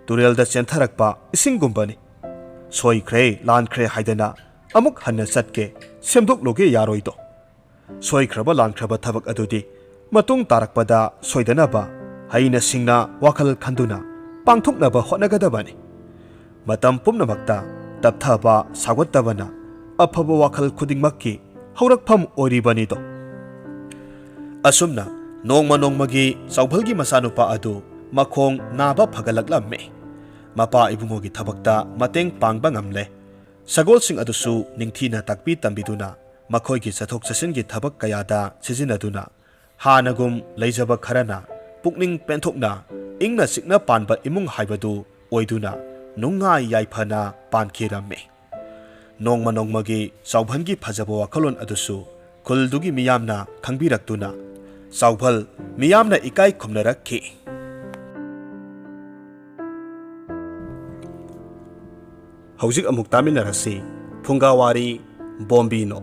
ꯇꯨꯔꯦꯜꯗ ꯆꯦꯟꯊꯔꯛꯄ ꯏꯁꯤꯡꯒꯨꯝꯕꯅꯤ꯫ ꯁꯣꯏꯈ꯭ꯔꯦ, ꯂꯥꯟꯈ꯭ꯔꯦ ꯍꯥꯏꯗꯅ ꯑꯃꯨꯛ ꯍꯟꯅ ꯆꯠꯀꯦ, ꯁꯦꯝꯗꯣꯛꯂꯨꯒꯦ ꯌꯥꯔꯣꯏꯗꯣ꯫ ꯁꯣꯏꯈ꯭ꯔꯕ ꯂꯥꯟꯈ꯭ꯔꯕ ꯊꯕꯛ ꯑꯗꯨꯗꯤ ꯃꯇꯨꯡ ꯇꯥꯔꯛꯄꯗ ꯁꯣꯏꯗꯅꯕ ꯍꯩꯅ ꯁꯤꯡꯅ ꯋꯥꯈꯜ ꯈꯟꯗꯨꯅ ꯄꯥꯡꯊꯣꯛꯅꯕ ꯍꯣꯠꯅꯒꯗꯕꯅꯤ꯫ ꯃꯇꯝ ꯄꯨꯝꯅꯃꯛꯇ ꯇꯞꯊꯕ ꯁꯥꯎꯒꯠꯇꯕꯅ ꯑꯐꯕ ꯋꯥꯈꯜ ꯈꯨꯗꯤꯡꯃꯛꯀꯤ ꯍꯧꯔꯛꯐꯝ ꯑꯣꯏꯔꯤꯕꯅꯤꯗꯣ꯫ ꯑꯁꯨꯝꯅ ꯅꯣꯡꯃ ꯅꯣꯡꯃꯒꯤ ꯆꯥꯎꯚꯜꯒꯤ ꯃꯆꯥꯅꯨꯄꯥ ꯑꯗꯨ ꯃꯈꯣꯡ ꯅꯥꯕ ꯐꯒꯠꯂꯛꯂꯝꯃꯤ꯫ ꯃꯄꯥ ꯏꯕꯨꯡꯉꯣꯒꯤ ꯊꯕꯛꯇ ꯃꯇꯦꯡ ꯄꯥꯡꯕ ꯉꯝꯂꯦ꯫ ꯁꯒꯣꯜꯁꯤꯡ ꯑꯗꯨꯁꯨ ꯅꯤꯡꯊꯤꯅ ꯇꯥꯛꯄꯤ ꯇꯝꯕꯤꯗꯨꯅ ꯃꯈꯣꯏꯒꯤ ꯆꯠꯊꯣꯛ ꯆꯠꯁꯤꯟꯒꯤ ꯊꯕꯛ ꯀꯌꯥꯗ ꯁꯤꯖꯤꯟꯅꯗꯨꯅ ꯍꯥꯟꯅꯒꯨꯝ ꯂꯩꯖꯕ ꯈꯔꯅ ꯄꯨꯛꯅꯤꯡ ꯄꯦꯟꯊꯣꯛꯅ ꯏꯪꯅ ꯆꯤꯛꯅ ꯄꯥꯟꯕ ꯏꯃꯨꯡ ꯍꯥꯏꯕꯗꯨ ꯑꯣꯏꯗꯨꯅ ꯅꯨꯡꯉꯥꯏ ꯌꯥꯏꯐꯅ ꯄꯥꯟꯈꯤꯔꯝꯃꯤ꯫ ꯅꯣꯡꯃ ꯅꯣꯡꯃꯒꯤ ꯆꯥꯎꯚꯜꯒꯤ ꯐꯖꯕ ꯋꯥꯈꯜꯂꯣꯟ ꯑꯗꯨꯁꯨ ꯈꯨꯜꯗꯨꯒꯤ ꯃꯤꯌꯥꯝꯅ ꯈꯪꯕꯤꯔꯛꯇꯨꯅ ꯆꯥꯎꯚꯜ ꯃꯤꯌꯥꯝꯅ ꯏꯀꯥꯏ ꯈꯨꯝꯅꯔꯛꯈꯤ꯫ ꯍꯧꯖꯤꯛ ꯑꯃꯨꯛ ꯇꯥꯃꯤꯟꯅꯔꯁꯤ ꯐꯨꯡꯒꯥꯋꯥꯔꯤ ꯕꯣꯝꯕꯤꯅꯣ꯫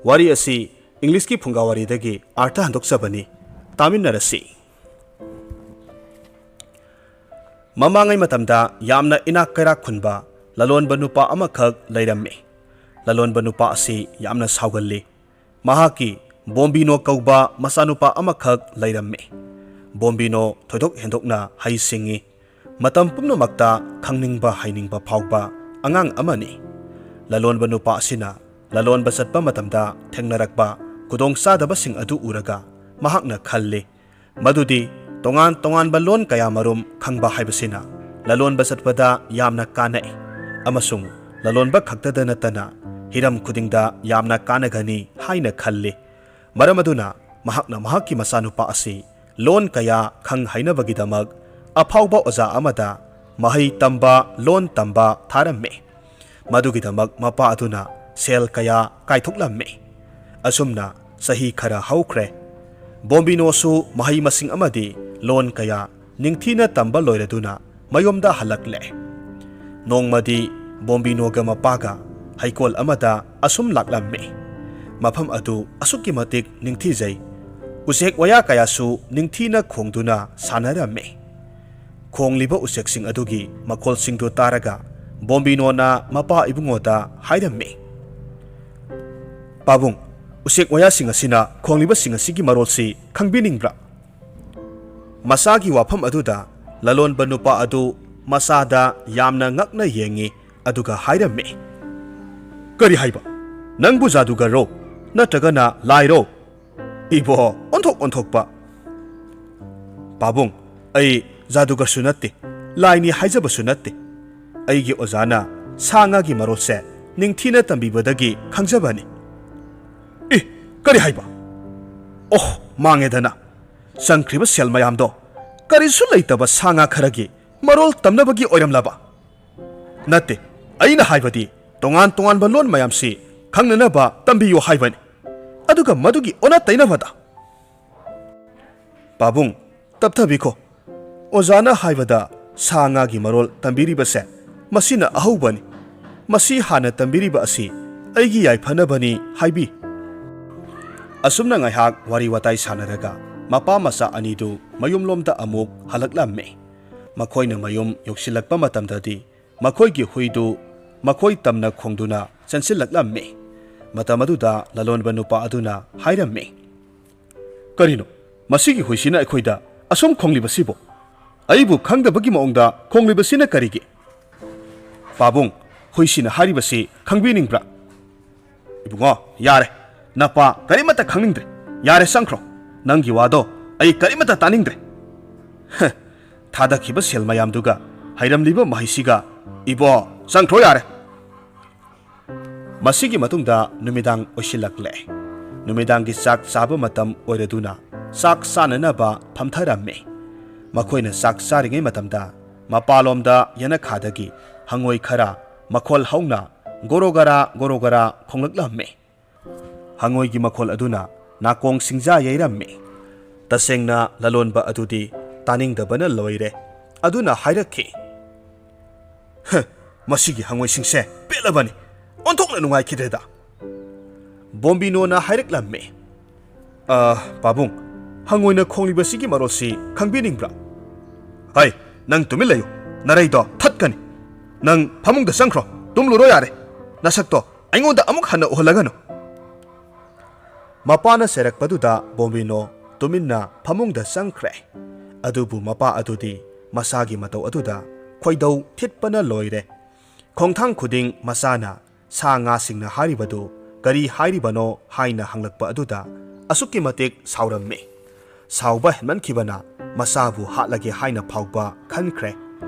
ꯋꯥꯔꯤ ꯑꯁꯤ ꯏꯪꯂꯤꯁꯀꯤ ꯐꯨꯡꯒꯥꯋꯥꯔꯤꯗꯒꯤ ꯑꯥꯔꯊ ꯍꯟꯗꯣꯛꯆꯕꯅꯤ꯫ ꯇꯥꯃꯤꯟꯅꯔꯁꯤ꯫ ꯃꯃꯥꯡꯉꯩ ꯃꯇꯝꯗ ꯌꯥꯝꯅ ꯏꯅꯥꯛ ꯀꯩꯔꯥꯛ ꯈꯨꯟꯕ ꯂꯂꯣꯟꯕ ꯅꯨꯄꯥ ꯑꯃꯈꯛ ꯂꯩꯔꯝꯃꯤ꯫ ꯂꯂꯣꯟꯕ ꯅꯨꯄꯥ ꯑꯁꯤ ꯌꯥꯝꯅ ꯁꯥꯎꯒꯜꯂꯤ꯫ ꯃꯍꯥꯛꯀꯤ ꯕꯣꯝꯕꯤꯅꯣ ꯀꯧꯕ ꯃꯆꯥꯅꯨꯄꯥ ꯑꯃꯈꯛ ꯂꯩꯔꯝꯃꯤ꯫ ꯕꯣꯝꯕꯤꯅꯣ ꯊꯣꯏꯗꯣꯛ ꯍꯦꯟꯗꯣꯛꯅ ꯍꯩ ꯁꯤꯡꯉꯤ꯫ ꯃꯇꯝ ꯄꯨꯝꯅꯃꯛꯇ ꯈꯪꯅꯤꯡꯕ ꯍꯩꯅꯤꯡꯕ ꯐꯥꯎꯕ ꯑꯉꯥꯡ ꯑꯃꯅꯤ꯫ ꯂꯂꯣꯟꯕ ꯅꯨꯄꯥ ꯑꯁꯤꯅ ꯂꯂꯣꯟꯕ ꯆꯠꯄ ꯃꯇꯝꯗ ꯊꯦꯡꯅꯔꯛꯄ ꯈꯨꯗꯣꯡꯆꯥꯗꯕꯁꯤꯡ ꯑꯗꯨ ꯎꯔꯒ ꯃꯍꯥꯛꯅ ꯈꯜꯂꯤ ꯃꯗꯨꯗꯤ ꯇꯣꯉꯥꯟ ꯇꯣꯉꯥꯟꯕ ꯂꯣꯟ ꯀꯌꯥ ꯃꯔꯨꯝ ꯈꯪꯕ ꯍꯥꯏꯕꯁꯤꯅ ꯂꯂꯣꯟꯕ ꯆꯠꯄꯗ ꯌꯥꯝꯅ ꯀꯥꯟꯅꯩ ꯑꯃꯁꯨꯡ ꯂꯂꯣꯟꯕ ꯈꯛꯇꯗ ꯅꯠꯇꯅ ꯍꯤꯔꯝ ꯈꯨꯗꯤꯡꯗ ꯌꯥꯝꯅ ꯀꯥꯟꯅꯒꯅꯤ ꯍꯥꯏꯅ ꯈꯜꯂꯤ꯫ ꯃꯔꯝ ꯑꯗꯨꯅ ꯃꯍꯥꯛꯅ ꯃꯍꯥꯛꯀꯤ ꯃꯆꯥꯅꯨꯄꯥ ꯑꯁꯤ ꯂꯣꯟ ꯀꯌꯥ ꯈꯪ ꯍꯩꯅꯕꯒꯤꯗꯃꯛ ꯑꯐꯥꯎꯕ ꯑꯣꯖꯥ ꯑꯃꯗ ꯃꯍꯩ ꯇꯝꯕ, ꯂꯣꯟ ꯇꯝꯕ ꯊꯥꯔꯝꯃꯤ꯫ ꯃꯗꯨꯒꯤꯗꯃꯛ ꯃꯄꯥ ꯑꯗꯨꯅ ꯁꯦꯜ ꯀꯌꯥ ꯀꯥꯏꯊꯣꯛꯂꯝꯃꯤ꯫ ꯑꯁꯨꯝꯅ ꯆꯍꯤ ꯈꯔ ꯍꯧꯈ꯭ꯔꯦ꯫ ꯕꯣꯝꯕꯤꯅꯣꯁꯨ ꯃꯍꯩ ꯃꯁꯤꯡ ꯑꯃꯗꯤ ꯂꯣꯟ ꯀꯌꯥ ꯅꯤꯡꯊꯤꯅ ꯇꯝꯕ ꯂꯣꯏꯔꯗꯨꯅ ꯃꯌꯨꯝꯗ ꯍꯜꯂꯛꯂꯦ꯫ ꯅꯣꯡꯃꯗꯤ ꯕꯣꯝꯕꯤꯅꯣꯒ ꯃꯄꯥꯒ ꯍꯩꯀꯣꯜ ꯑꯃꯗ ꯑꯁꯨꯝ ꯂꯥꯛꯂꯝꯃꯤ꯫ ꯃꯐꯝ ꯑꯗꯨ ꯑꯁꯨꯛꯀꯤ ꯃꯇꯤꯛ ꯅꯤꯡꯊꯤꯖꯩ꯫ ꯎꯆꯦꯛ ꯋꯥꯌꯥ ꯀꯌꯥꯁꯨ ꯅꯤꯡꯊꯤꯅ ꯈꯣꯡꯗꯨꯅ ꯁꯥꯟꯅꯔꯝꯃꯤ꯫ ꯈꯣꯡꯂꯤꯕ ꯎꯆꯦꯛꯁꯤꯡ ꯑꯗꯨꯒꯤ ꯃꯈꯣꯜꯁꯤꯡꯗꯨ ꯇꯥꯔꯒ ꯕꯣꯝꯕꯤꯅꯣꯅ ꯃꯄꯥ ꯏꯕꯨꯡꯉꯣꯗ ꯍꯥꯏꯔꯝꯃꯤ, ꯄꯥꯕꯨꯡ, ꯎꯆꯦꯛ ꯋꯥꯌꯥꯁꯤꯡ ꯑꯁꯤꯅ ꯈꯣꯡꯂꯤꯕꯁꯤꯡ ꯑꯁꯤꯒꯤ ꯃꯔꯣꯜꯁꯤ ꯈꯪꯕꯤꯅꯤꯡꯕ꯭ꯔꯥ? ꯃꯆꯥꯒꯤ ꯋꯥꯐꯝ ꯑꯗꯨꯗ ꯂꯂꯣꯟꯕ ꯅꯨꯄꯥ ꯑꯗꯨ ꯃꯆꯥꯗ ꯌꯥꯝꯅ ꯉꯛꯅ ꯌꯦꯡꯉꯤ, ꯑꯗꯨꯒ ꯍꯥꯏꯔꯝꯃꯤ, "ꯀꯔꯤ ꯍꯥꯏꯕ? ꯅꯪꯕꯨ ꯖꯥꯗꯨꯒꯔꯔꯣ? ꯅꯠꯇ꯭ꯔꯒꯅ ꯂꯥꯏꯔꯣ?" ꯏꯕꯣ, ꯑꯣꯟꯊꯣꯛ ꯑꯣꯟꯊꯣꯛꯄ! ꯄꯥꯕꯨꯡ, ꯑꯩ ꯖꯥꯗꯨꯒꯔꯁꯨ ꯅꯠꯇꯦ, ꯂꯥꯏꯅꯤ ꯍꯥꯏꯖꯕꯁꯨ ꯅꯠꯇꯦ꯫ ꯑꯩꯒꯤ ꯑꯣꯖꯥꯅ ꯁꯥ ꯉꯥꯒꯤ ꯃꯔꯣꯜꯁꯦ ꯅꯤꯡꯊꯤꯅ ꯇꯝꯕꯤꯕꯗꯒꯤ ꯈꯪꯖꯕꯅꯤ꯫ ꯏ, ꯀꯔꯤ ꯍꯥꯏꯕ? ꯑꯣꯍ, ꯃꯥꯡꯉꯦꯗꯅ! ꯆꯪꯈ꯭ꯔꯤꯕ ꯁꯦꯜ ꯃꯌꯥꯝꯗꯣ ꯀꯔꯤꯁꯨ ꯂꯩꯇꯕ ꯁꯥ ꯉꯥ ꯈꯔꯒꯤ ꯃꯔꯣꯜ ꯇꯝꯅꯕꯒꯤ ꯑꯣꯏꯔꯝꯂꯕ? ꯅꯠꯇꯦ, ꯑꯩꯅ ꯍꯥꯏꯕꯗꯤ ꯇꯣꯉꯥꯟ ꯇꯣꯉꯥꯟꯕ ꯂꯣꯟ ꯃꯌꯥꯝꯁꯤ ꯈꯪꯅꯅꯕ ꯇꯝꯕꯤꯌꯨ ꯍꯥꯏꯕꯅꯤ, ꯑꯗꯨꯒ ꯃꯗꯨꯒꯤ ꯑꯣꯟꯅ ꯇꯩꯅꯕꯗ꯫ ꯄꯥꯕꯨꯡ, ꯇꯞꯊꯕꯤꯈꯣ꯫ ꯑꯣꯖꯥꯅ ꯍꯥꯏꯕꯗ ꯁꯥ ꯉꯥꯒꯤ ꯃꯔꯣꯜ ꯇꯝꯕꯤꯔꯤꯕꯁꯦ ꯃꯁꯤꯅ ꯑꯍꯧꯕꯅꯤ꯫ ꯃꯁꯤ ꯍꯥꯟꯅ ꯇꯝꯕꯤꯔꯤꯕ ꯑꯁꯤ ꯑꯩꯒꯤ ꯌꯥꯏꯐꯅꯕꯅꯤ ꯍꯥꯏꯕꯤ꯫ ꯑꯁꯨꯝꯅ ꯉꯥꯏꯍꯥꯛ ꯋꯥꯔꯤ ꯋꯥꯇꯥꯏ ꯁꯥꯟꯅꯔꯒ ꯃꯄꯥ ꯃꯆꯥ ꯑꯅꯤꯗꯨ ꯃꯌꯨꯝꯂꯣꯝꯗ ꯑꯃꯨꯛ ꯍꯜꯂꯛꯂꯝꯃꯤ꯫ ꯃꯈꯣꯏꯅ ꯃꯌꯨꯝ ꯌꯧꯁꯤꯜꯂꯛꯄ ꯃꯇꯝꯗꯗꯤ ꯃꯈꯣꯏꯒꯤ ꯍꯨꯏꯗꯨ ꯃꯈꯣꯏ ꯇꯝꯅ ꯈꯣꯡꯗꯨꯅ ꯆꯦꯟꯁꯤꯜꯂꯛꯂꯝꯃꯤ꯫ ꯃꯇꯝ ꯑꯗꯨꯗ ꯂꯂꯣꯟꯕ ꯅꯨꯄꯥ ꯑꯗꯨꯅ ꯍꯥꯏꯔꯝꯃꯤ, "ꯀꯔꯤꯅꯣ? ꯃꯁꯤꯒꯤ ꯍꯨꯏꯁꯤꯅ ꯑꯩꯈꯣꯏꯗ ꯑꯁꯨꯝ ꯈꯣꯡꯂꯤꯕꯁꯤꯕꯨ? ꯑꯩꯕꯨ ꯈꯪꯗꯕꯒꯤ ꯃꯑꯣꯡꯗ ꯈꯣꯡꯂꯤꯕꯁꯤꯅ ꯀꯔꯤꯒꯤ?" ꯄꯥꯕꯨꯡ, ꯍꯨꯏꯁꯤꯅ ꯍꯥꯏꯔꯤꯕꯁꯤ ꯈꯪꯕꯤꯅꯤꯡꯕ꯭ꯔꯥ? "ꯏꯕꯨꯡꯉꯣ, ꯌꯥꯔꯦ꯫ ꯅꯄꯥ ꯀꯔꯤꯃꯠꯇ ꯈꯪꯅꯤꯡꯗ꯭ꯔꯦ꯫ ꯌꯥꯔꯦ, ꯆꯪꯈ꯭ꯔꯣ꯫ ꯅꯪꯒꯤ ꯋꯥꯗꯣ ꯑꯩ ꯀꯔꯤꯃꯠꯇ ꯇꯥꯅꯤꯡꯗ꯭ꯔꯦ꯫ ꯍ, ꯊꯥꯗꯈꯤꯕ ꯁꯦꯜ ꯃꯌꯥꯝꯗꯨꯒ ꯍꯩꯔꯝꯂꯤꯕ ꯃꯍꯩꯁꯤꯒ꯫ ꯏꯕꯣ, ꯆꯪꯈ꯭ꯔꯣ ꯌꯥꯔꯦ꯫" ꯃꯁꯤꯒꯤ ꯃꯇꯨꯡꯗ ꯅꯨꯃꯤꯗꯥꯡ ꯑꯣꯏꯁꯤꯜꯂꯛꯂꯦ꯫ ꯅꯨꯃꯤꯗꯥꯡꯒꯤ ꯆꯥꯛ ꯆꯥꯕ ꯃꯇꯝ ꯑꯣꯏꯔꯗꯨꯅ ꯆꯥꯛ ꯆꯥꯅꯅꯕ ꯐꯝꯊꯔꯝꯃꯤ꯫ ꯃꯈꯣꯏꯅ ꯆꯥꯛ ꯆꯥꯔꯤꯉꯩ ꯃꯇꯝꯗ ꯃꯄꯥꯂꯣꯝꯗ ꯌꯦꯅꯈꯥꯗꯒꯤ ꯍꯪꯉꯣꯏ ꯈꯔ ꯃꯈꯣꯜ ꯍꯧꯅ ꯒꯣꯔꯣ ꯒꯔꯥ, ꯒꯣꯔꯣ ꯒꯔꯥ ꯈꯣꯡꯂꯛꯂꯝꯃꯤ꯫ ꯍꯪꯉꯣꯏꯒꯤ ꯃꯈꯣꯜ ꯑꯗꯨꯅ ꯅꯥꯀꯣꯡ ꯁꯤꯡꯖꯥ ꯌꯩꯔꯝꯃꯤ꯫ ꯇꯁꯦꯡꯅ ꯂꯂꯣꯟꯕ ꯑꯗꯨꯗꯤ ꯇꯥꯅꯤꯡꯗꯕꯅ ꯂꯣꯏꯔꯦ꯫ ꯑꯗꯨꯅ ꯍꯥꯏꯔꯛꯈꯤ, "ꯍ, ꯃꯁꯤꯒꯤ ꯍꯪꯉꯣꯏꯁꯤꯡꯁꯦ ꯄꯦꯜꯂꯕꯅꯤ꯫ ꯑꯣꯟꯊꯣꯛꯅ ꯅꯨꯡꯉꯥꯏꯈꯤꯗ꯭ꯔꯦꯗ꯫" ꯕꯣꯝꯕꯤꯅꯣꯅ ꯍꯥꯏꯔꯛꯂꯝꯃꯤ, "ꯑ, ꯄꯥꯕꯨꯡ, ꯍꯪꯉꯣꯏꯅ ꯈꯣꯡꯂꯤꯕꯁꯤꯒꯤ ꯃꯔꯣꯜꯁꯤ ꯈꯪꯕꯤꯅꯤꯡꯕ꯭ꯔꯥ?" "ꯍꯩ, ꯅꯪ ꯇꯨꯃꯤꯟ ꯂꯩꯌꯨ꯫ ꯅꯔꯩꯗꯣ ꯊꯠꯀꯅꯤ꯫ ꯅꯪ ꯐꯃꯨꯡꯗ ꯆꯪꯈ꯭ꯔꯣ꯫ ꯇꯨꯝꯂꯨꯔꯣ ꯌꯥꯔꯦ꯫ ꯅꯁꯛꯇꯣ ꯑꯩꯉꯣꯟꯗ ꯑꯃꯨꯛ ꯍꯟꯅ ꯎꯍꯜꯂꯒꯅꯨ꯫" ꯃꯄꯥꯅ ꯆꯩꯔꯛꯄꯗꯨꯗ ꯕꯣꯝꯕꯤꯅꯣ ꯇꯨꯃꯤꯟꯅ ꯐꯃꯨꯡꯗ ꯆꯪꯈ꯭ꯔꯦ꯫ ꯑꯗꯨꯕꯨ ꯃꯄꯥ ꯑꯗꯨꯗꯤ ꯃꯆꯥꯒꯤ ꯃꯇꯧ ꯑꯗꯨꯗ ꯈꯣꯏꯗꯧ ꯊꯤꯠꯄꯅ ꯂꯣꯏꯔꯦ꯫ ꯈꯣꯡꯊꯥꯡ ꯈꯨꯗꯤꯡ ꯃꯆꯥꯅ ꯁꯥ ꯉꯥꯁꯤꯡꯅ ꯍꯥꯏꯔꯤꯕꯗꯨ ꯀꯔꯤ ꯍꯥꯏꯔꯤꯕꯅꯣ ꯍꯥꯏꯅ ꯍꯪꯂꯛꯄ ꯑꯗꯨꯗ ꯑꯁꯨꯛꯀꯤ ꯃꯇꯤꯛ ꯁꯥꯎꯔꯝꯃꯤ꯫ ꯁꯥꯎꯕ ꯍꯦꯟꯃꯟꯈꯤꯕꯅ ꯃꯆꯥꯕꯨ ꯍꯥꯠꯂꯒꯦ ꯍꯥꯏꯅ ꯐꯥꯎꯕ ꯈꯟꯈ꯭ꯔꯦ꯫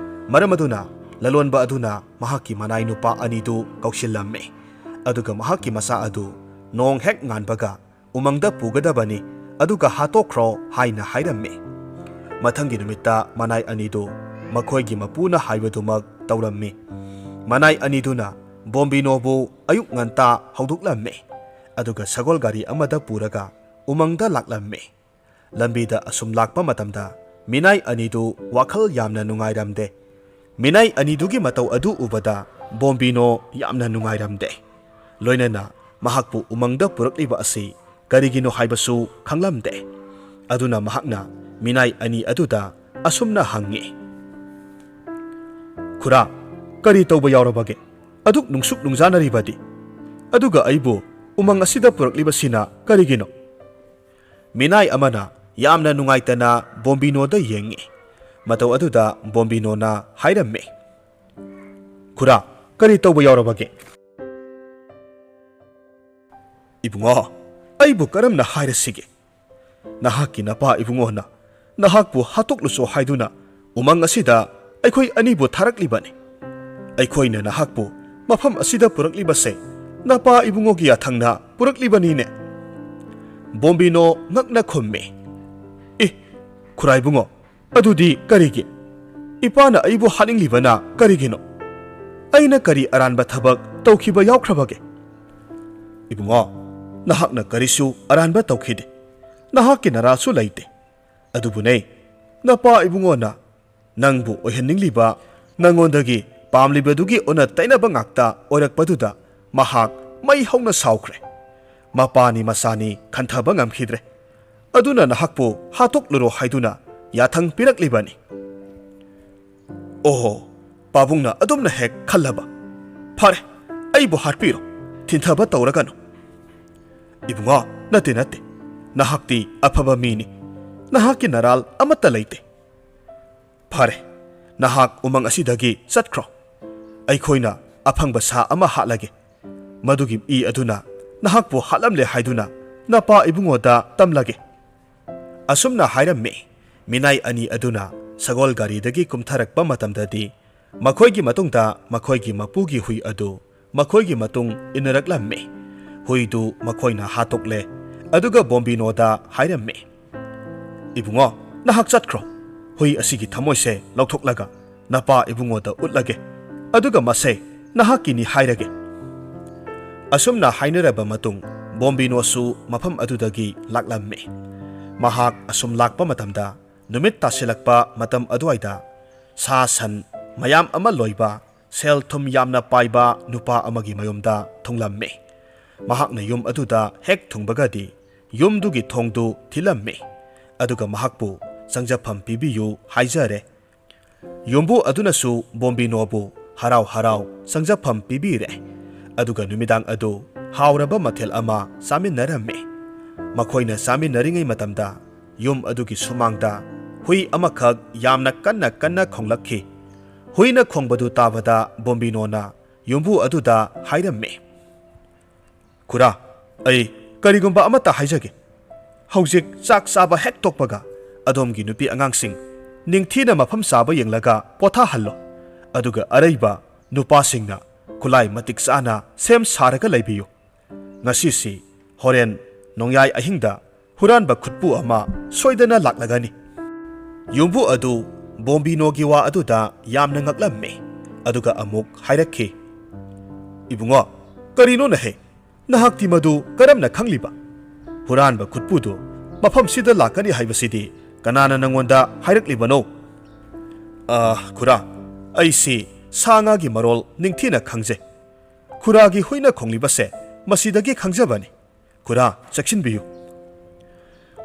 ꯃꯔꯝ ꯑꯗꯨꯅ ꯂꯂꯣꯟꯕ ꯑꯗꯨꯅ ꯃꯍꯥꯛꯀꯤ ꯃꯅꯥꯏ ꯅꯨꯄꯥ ꯑꯅꯤꯗꯨ ꯀꯧꯁꯤꯜꯂꯝꯃꯤ꯫ ꯑꯗꯨꯒ ꯃꯍꯥꯛꯀꯤ ꯃꯆꯥ ꯑꯗꯨ ꯅꯣꯡ ꯍꯦꯛ ꯉꯥꯟꯕꯒ ꯎꯃꯪꯗ ꯄꯨꯒꯗꯕꯅꯤ, ꯑꯗꯨꯒ ꯍꯥꯠꯇꯣꯛꯈ꯭ꯔꯣ ꯍꯥꯏꯅ ꯍꯥꯏꯔꯝꯃꯤ꯫ ꯃꯊꯪꯒꯤ ꯅꯨꯃꯤꯠꯇ ꯃꯅꯥꯏ ꯑꯅꯤꯗꯨ ꯃꯈꯣꯏꯒꯤ ꯃꯄꯨꯅ ꯍꯥꯏꯕꯗꯨꯃꯛ ꯇꯧꯔꯝꯃꯤ꯫ ꯃꯅꯥꯏ ꯑꯅꯤꯗꯨꯅ ꯕꯣꯝꯕꯤꯅꯣꯕꯨ ꯑꯌꯨꯛ ꯉꯟꯇꯥ ꯍꯧꯗꯣꯛꯂꯝꯃꯤ, ꯑꯗꯨꯒ ꯁꯒꯣꯜ ꯒꯥꯔꯤ ꯑꯃꯗ ꯄꯨꯔꯒ ꯎꯃꯪꯗ ꯂꯥꯛꯂꯝꯃꯤ꯫ ꯂꯝꯕꯤꯗ ꯑꯁꯨꯝ ꯂꯥꯛꯄ ꯃꯇꯝꯗ ꯃꯤꯅꯥꯏ ꯑꯅꯤꯗꯨ ꯋꯥꯈꯜ ꯌꯥꯝꯅ ꯅꯨꯡꯉꯥꯏꯔꯝꯗꯦ꯫ ꯃꯤꯅꯥꯏ ꯑꯅꯤꯗꯨꯒꯤ ꯃꯇꯧ ꯑꯗꯨ ꯎꯕꯗ ꯕꯣꯝꯕꯤꯅꯣ ꯌꯥꯝꯅ ꯅꯨꯡꯉꯥꯏꯔꯝꯗꯦ꯫ ꯂꯣꯏꯅꯅ ꯃꯍꯥꯛꯄꯨ ꯎꯃꯪꯗ ꯄꯨꯔꯛꯂꯤꯕ ꯑꯁꯤ ꯀꯔꯤꯒꯤꯅꯣ ꯍꯥꯏꯕꯁꯨ ꯈꯪꯂꯝꯗꯦ꯫ ꯑꯗꯨꯅ ꯃꯍꯥꯛꯅ ꯃꯤꯅꯥꯏ ꯑꯅꯤ ꯑꯗꯨꯗ ꯑꯁꯨꯝꯅ ꯍꯪꯉꯤ, "ꯈꯨꯔꯥ, ꯀꯔꯤ ꯇꯧꯕ ꯌꯥꯎꯔꯕꯒꯦ? ꯑꯗꯨꯛ ꯅꯨꯡꯁꯨꯛ ꯅꯨꯡꯖꯥꯅꯔꯤꯕꯗꯤ? ꯑꯗꯨꯒ ꯑꯩꯕꯨ ꯎꯃꯪ ꯑꯁꯤꯗ ꯄꯨꯔꯛꯂꯤꯕꯁꯤꯅ ꯀꯔꯤꯒꯤꯅꯣ?" ꯃꯤꯅꯥꯏ ꯑꯃꯅ ꯌꯥꯝꯅ ꯅꯨꯡꯉꯥꯏꯇꯅ ꯕꯣꯝꯕꯤꯅꯣꯗ ꯌꯦꯡꯉꯤ꯫ ꯃꯇꯧ ꯑꯗꯨꯗ ꯕꯣꯝꯕꯤꯅꯣꯅ ꯍꯥꯏꯔꯝꯃꯤ, "ꯈꯨꯔꯥ, ꯀꯔꯤ ꯇꯧꯕ ꯌꯥꯎꯔꯕꯒꯦ?" "ꯏꯕꯨꯡꯉꯣ, ꯑꯩꯕꯨ ꯀꯔꯝꯅ ꯍꯥꯏꯔꯁꯤꯒꯦ? ꯅꯍꯥꯛꯀꯤ ꯅꯄꯥ ꯏꯕꯨꯡꯉꯣꯅ ꯅꯍꯥꯛꯄꯨ ꯍꯥꯠꯇꯣꯛꯂꯨꯆꯣ ꯍꯥꯏꯗꯨꯅ ꯎꯃꯪ ꯑꯁꯤꯗ ꯑꯩꯈꯣꯏ ꯑꯅꯤꯕꯨ ꯊꯥꯔꯛꯂꯤꯕꯅꯤ꯫ ꯑꯩꯈꯣꯏꯅ ꯅꯍꯥꯛꯄꯨ ꯃꯐꯝ ꯑꯁꯤꯗ ꯄꯨꯔꯛꯂꯤꯕꯁꯦ ꯅꯄꯥ ꯏꯕꯨꯡꯉꯣꯒꯤ ꯌꯥꯊꯪꯅ ꯄꯨꯔꯛꯂꯤꯕꯅꯤꯅꯦ꯫" ꯕꯣꯝꯕꯤꯅꯣ ꯉꯛꯅ ꯈꯨꯝꯃꯤ, "ꯑꯦ, ꯈꯨꯔꯥꯏꯕꯨꯡꯉꯣ, ꯑꯗꯨꯗꯤ ꯀꯔꯤꯒꯤ? ꯏꯄꯥꯅ ꯑꯩꯕꯨ ꯍꯥꯠꯅꯤꯡꯂꯤꯕꯅ ꯀꯔꯤꯒꯤꯅꯣ? ꯑꯩꯅ ꯀꯔꯤ ꯑꯔꯥꯟꯕ ꯊꯕꯛ ꯇꯧꯈꯤꯕ ꯌꯥꯎꯈ꯭ꯔꯕꯒꯦ?" "ꯏꯕꯨꯡꯉꯣ, ꯅꯍꯥꯛꯅ ꯀꯔꯤꯁꯨ ꯑꯔꯥꯟꯕ ꯇꯧꯈꯤꯗꯦ꯫ ꯅꯍꯥꯛꯀꯤ ꯅꯔꯥꯁꯨ ꯂꯩꯇꯦ꯫ ꯑꯗꯨꯕꯨꯅꯦ, ꯅꯄꯥ ꯏꯕꯨꯡꯉꯣꯅ ꯅꯪꯕꯨ ꯑꯣꯏꯍꯟꯅꯤꯡꯂꯤꯕ, ꯅꯉꯣꯟꯗꯒꯤ ꯄꯥꯝꯂꯤꯕꯗꯨꯒꯤ ꯑꯣꯟꯅ ꯇꯩꯅꯕ ꯉꯥꯛꯇ ꯑꯣꯏꯔꯛꯄꯗꯨꯗ ꯃꯍꯥꯛ ꯃꯩ ꯍꯧꯅ ꯁꯥꯎꯈ꯭ꯔꯦ꯫ ꯃꯄꯥꯅꯤ ꯃꯆꯥꯅꯤ ꯈꯟꯊꯕ ꯉꯝꯈꯤꯗ꯭ꯔꯦ꯫ ꯑꯗꯨꯅ ꯅꯍꯥꯛꯄꯨ ꯍꯥꯠꯇꯣꯛꯂꯨꯔꯣ ꯍꯥꯏꯗꯨꯅ ꯌꯥꯊꯪ ꯄꯤꯔꯛꯂꯤꯕꯅꯤ꯫" "ꯑꯣꯍꯣ, ꯄꯥꯕꯨꯡꯅ ꯑꯗꯨꯝꯅ ꯍꯦꯛ ꯈꯜꯂꯕ? ꯐꯔꯦ, ꯑꯩꯕꯨ ꯍꯥꯠꯄꯤꯔꯣ, ꯊꯤꯟꯊꯕ ꯇꯧꯔꯒꯅꯨ꯫" "ꯏꯕꯨꯡꯉꯣ, "ꯅꯠꯇꯦ, ꯅꯠꯇꯦ꯫ ꯅꯍꯥꯛꯇꯤ ꯑꯐꯕ ꯃꯤꯅꯤ꯫ ꯅꯍꯥꯛꯀꯤ ꯅꯔꯥꯜ ꯑꯃꯠꯇ ꯂꯩꯇꯦ꯫ ꯐꯔꯦ, ꯅꯍꯥꯛ ꯎꯃꯪ ꯑꯁꯤꯗꯒꯤ ꯆꯠꯈ꯭ꯔꯣ꯫ ꯑꯩꯈꯣꯏꯅ ꯑꯐꯪꯕ ꯁꯥ ꯑꯃ ꯍꯥꯠꯂꯒꯦ꯫ ꯃꯗꯨꯒꯤ ꯏ ꯑꯗꯨꯅ ꯅꯍꯥꯛꯄꯨ ꯍꯥꯠꯂꯝꯂꯦ ꯍꯥꯏꯗꯨꯅ ꯅꯄꯥ ꯏꯕꯨꯡꯉꯣꯗ ꯇꯝꯂꯒꯦ"꯫ ꯑꯁꯨꯝꯅ ꯍꯥꯏꯔꯝꯃꯤ꯫ ꯃꯤꯅꯥꯏ ꯑꯅꯤ ꯑꯗꯨꯅ ꯁꯒꯣꯜ ꯒꯥꯔꯤꯗꯒꯤ ꯀꯨꯝꯊꯔꯛꯄ ꯃꯇꯝꯗꯗꯤ, ꯃꯈꯣꯏꯒꯤ ꯃꯇꯨꯡꯗ ꯃꯈꯣꯏꯒꯤ ꯃꯄꯨꯒꯤ ꯍꯨꯏ ꯑꯗꯨ ꯃꯈꯣꯏꯒꯤ ꯃꯇꯨꯡ ꯏꯟꯅꯔꯛꯂꯝꯃꯤ꯫ ꯍꯨꯏꯗꯨ ꯃꯈꯣꯏꯅ ꯍꯥꯠꯇꯣꯛꯂꯦ꯫ ꯑꯗꯨꯒ ꯕꯣꯝꯕꯤꯅꯣꯗ ꯍꯥꯏꯔꯝꯃꯤ, "ꯏꯕꯨꯡꯉꯣ, ꯅꯍꯥꯛ ꯆꯠꯈ꯭ꯔꯣ꯫ ꯍꯨꯏ ꯑꯁꯤꯒꯤ ꯊꯃꯣꯏꯁꯦ ꯂꯧꯊꯣꯛꯂꯒ ꯅꯄꯥ ꯏꯕꯨꯡꯉꯣꯗ ꯎꯠꯂꯒꯦ꯫ ꯑꯗꯨꯒ ꯃꯁꯦ ꯅꯍꯥꯛꯀꯤꯅꯤ ꯍꯥꯏꯔꯒꯦ"꯫ ꯑꯁꯨꯝꯅ ꯍꯥꯏꯅꯔꯕ ꯃꯇꯨꯡ, ꯕꯣꯝꯕꯤꯅꯣꯁꯨ ꯃꯐꯝ ꯑꯗꯨꯗꯒꯤ ꯂꯥꯛꯂꯝꯃꯤ꯫ ꯃꯍꯥꯛ ꯑꯁꯨꯝ ꯂꯥꯛꯄ ꯃꯇꯝꯗ, ꯅꯨꯃꯤꯠ ꯇꯥꯁꯤꯜꯂꯛꯄ ꯃꯇꯝ ꯑꯗꯨꯋꯥꯏꯗ, ꯁꯥ ꯁꯟ ꯃꯌꯥꯝ ꯑꯃ ꯂꯣꯏꯕ, ꯁꯦꯜ ꯊꯨꯝ ꯌꯥꯝꯅ ꯄꯥꯏꯕ ꯅꯨꯄꯥ ꯑꯃꯒꯤ ꯃꯌꯨꯝꯗ ꯊꯨꯡꯂꯝꯃꯤ꯫ ꯃꯍꯥꯛꯅ ꯌꯨꯝ ꯑꯗꯨꯗ ꯍꯦꯛ ꯊꯨꯡꯕꯒꯗꯤ, ꯌꯨꯝꯗꯨꯒꯤ ꯊꯣꯡꯗꯨ ꯊꯤꯜꯂꯝꯃꯤ꯫ ꯑꯗꯨꯒ ꯃꯍꯥꯛꯄꯨ ꯆꯪꯖꯐꯝ ꯄꯤꯕꯤꯌꯨ ꯍꯥꯏꯖꯔꯦ꯫ ꯌꯨꯝꯕꯨ ꯑꯗꯨꯅꯁꯨ ꯕꯣꯝꯕꯤꯅꯣꯕꯨ ꯍꯔꯥꯎ ꯍꯔꯥꯎ ꯆꯪꯖꯐꯝ ꯄꯤꯕꯤꯔꯦ꯫ ꯑꯗꯨꯒ ꯅꯨꯃꯤꯗꯥꯡ ꯑꯗꯨ ꯍꯥꯎꯔꯕ ꯃꯊꯦꯜ ꯑꯃ ꯆꯥꯃꯤꯟꯅꯔꯝꯃꯤ꯫ ꯃꯈꯣꯏꯅ ꯆꯥꯃꯤꯟꯅꯔꯤꯉꯩ ꯃꯇꯝꯗ, ꯌꯨꯝ ꯑꯗꯨꯒꯤ ꯁꯨꯃꯥꯡꯗ ꯍꯨꯏ ꯑꯃꯈꯛ ꯌꯥꯝꯅ ꯀꯟꯅ ꯀꯟꯅ ꯈꯣꯡꯂꯛꯈꯤ꯫ ꯍꯨꯏꯅ ꯈꯣꯡꯕꯗꯨ ꯇꯥꯕꯗ, ꯕꯣꯝꯕꯤꯅꯣꯅ ꯌꯨꯝꯕꯨ ꯑꯗꯨꯗ ꯍꯥꯏꯔꯝꯃꯤ, "ꯈꯨꯔꯥ, ꯑꯩ ꯀꯔꯤꯒꯨꯝꯕ ꯑꯃꯠꯇ ꯍꯥꯏꯖꯒꯦ꯫ ꯍꯧꯖꯤꯛ ꯆꯥꯛ ꯆꯥꯕ ꯍꯦꯛ ꯇꯣꯛꯄꯒ, ꯑꯗꯣꯝꯒꯤ ꯅꯨꯄꯤ ꯑꯉꯥꯡꯁꯤꯡ ꯅꯤꯡꯊꯤꯅ ꯃꯐꯝ ꯆꯥꯕ ꯌꯦꯡꯂꯒ ꯄꯣꯊꯥꯍꯜꯂꯣ꯫ ꯑꯗꯨꯒ ꯑꯔꯩꯕ ꯅꯨꯄꯥꯁꯤꯡꯅ ꯈꯨꯠꯂꯥꯏ ꯃꯇꯤꯛ ꯆꯥꯅ ꯁꯦꯝ ꯁꯥꯔꯒ ꯂꯩꯕꯤꯌꯨ꯫ ꯉꯁꯤꯁꯤ, ꯍꯣꯔꯦꯟ ꯅꯣꯡꯌꯥꯏ ꯑꯍꯤꯡꯗ ꯍꯨꯔꯥꯟꯕ ꯈꯨꯠꯄꯨ ꯑꯃ ꯁꯣꯏꯗꯅ ꯂꯥꯛꯂꯒꯅꯤ"꯫ ꯌꯨꯝꯕꯨ ꯑꯗꯨ ꯕꯣꯝꯕꯤꯅꯣꯒꯤ ꯋꯥ ꯑꯗꯨꯗ ꯌꯥꯝꯅ ꯉꯛꯂꯝꯃꯤ꯫ ꯑꯗꯨꯒ ꯑꯃꯨꯛ ꯍꯥꯏꯔꯛꯈꯤ, "ꯏꯕꯨꯡꯉꯣ, ꯀꯔꯤꯅꯣꯅꯍꯦ? ꯅꯍꯥꯛꯇꯤ ꯃꯗꯨ ꯀꯔꯝꯅ ꯈꯪꯂꯤꯕ? ꯍꯨꯔꯥꯟꯕ ꯈꯨꯠꯄꯨꯗꯨ ꯃꯐꯝꯁꯤꯗ ꯂꯥꯛꯀꯅꯤ ꯍꯥꯏꯕꯁꯤꯗꯤ ꯀꯅꯥꯅ ꯅꯪꯉꯣꯟꯗ ꯍꯥꯏꯔꯛꯂꯤꯕꯅꯣ?" "ꯑ, ꯈꯨꯔꯥ, ꯑꯩꯁꯤ ꯁꯥ ꯉꯥꯒꯤ ꯃꯔꯣꯜ ꯅꯤꯡꯊꯤꯅ ꯈꯪꯖꯩ꯫ ꯈꯨꯔꯥꯒꯤ ꯍꯨꯏꯅ ꯈꯣꯡꯂꯤꯕꯁꯦ ꯃꯁꯤꯗꯒꯤ ꯈꯪꯖꯕꯅꯤ꯫ ꯈꯨꯔꯥ, ꯆꯦꯛꯁꯤꯟꯕꯤꯌꯨ"꯫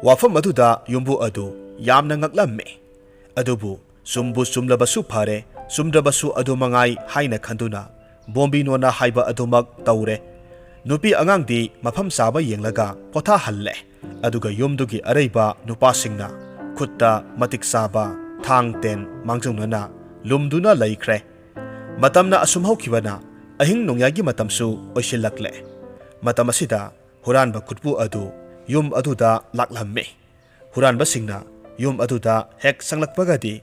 ꯋꯥꯐꯝ ꯑꯗꯨꯗ ꯌꯨꯝꯕꯨ ꯑꯗꯨ ꯌꯥꯝꯅ ꯉꯛꯂꯝꯃꯤ꯫ ꯑꯗꯨꯕꯨ ꯆꯨꯝꯕꯨ ꯆꯨꯝꯂꯕꯁꯨ ꯐꯔꯦ, ꯆꯨꯝꯗ꯭ꯔꯕꯁꯨ ꯑꯗꯨ ꯃꯉꯥꯏ ꯍꯥꯏꯅ ꯈꯟꯗꯨꯅ, ꯕꯣꯝꯕꯤꯅꯣꯅ ꯍꯥꯏꯕ ꯑꯗꯨꯃꯛ ꯇꯧꯔꯦ꯫ ꯅꯨꯄꯤ ꯑꯉꯥꯡꯗꯤ ꯃꯐꯝ ꯆꯥꯕ ꯌꯦꯡꯂꯒ ꯄꯣꯊꯥꯍꯜꯂꯦ꯫ ꯑꯗꯨꯒ ꯌꯨꯝꯗꯨꯒꯤ ꯑꯔꯩꯕ ꯅꯨꯄꯥꯁꯤꯡꯅ ꯈꯨꯠꯇ ꯃꯇꯤꯛ ꯆꯥꯕ ꯊꯥꯡ ꯇꯦꯟ ꯃꯥꯡꯖꯧꯅꯅ ꯂꯨꯝꯗꯨꯅ ꯂꯩꯈ꯭ꯔꯦ꯫ ꯃꯇꯝꯅ ꯑꯁꯨꯝ ꯍꯧꯈꯤꯕꯅ ꯑꯍꯤꯡ ꯅꯣꯡꯌꯥꯏꯒꯤ ꯃꯇꯝꯁꯨ ꯑꯣꯏꯁꯤꯜꯂꯛꯂꯦ꯫ ꯃꯇꯝ ꯑꯁꯤꯗ ꯍꯨꯔꯥꯟꯕ ꯈꯨꯠꯄꯨ ꯑꯗꯨ ꯌꯨꯝ ꯑꯗꯨꯗ ꯂꯥꯛꯂꯝꯃꯤ꯫ ꯍꯨꯔꯥꯟꯕꯁꯤꯡꯅ ꯌꯨꯝ ꯑꯗꯨꯗ ꯍꯦꯛ ꯆꯪꯂꯛꯄꯒꯗꯤ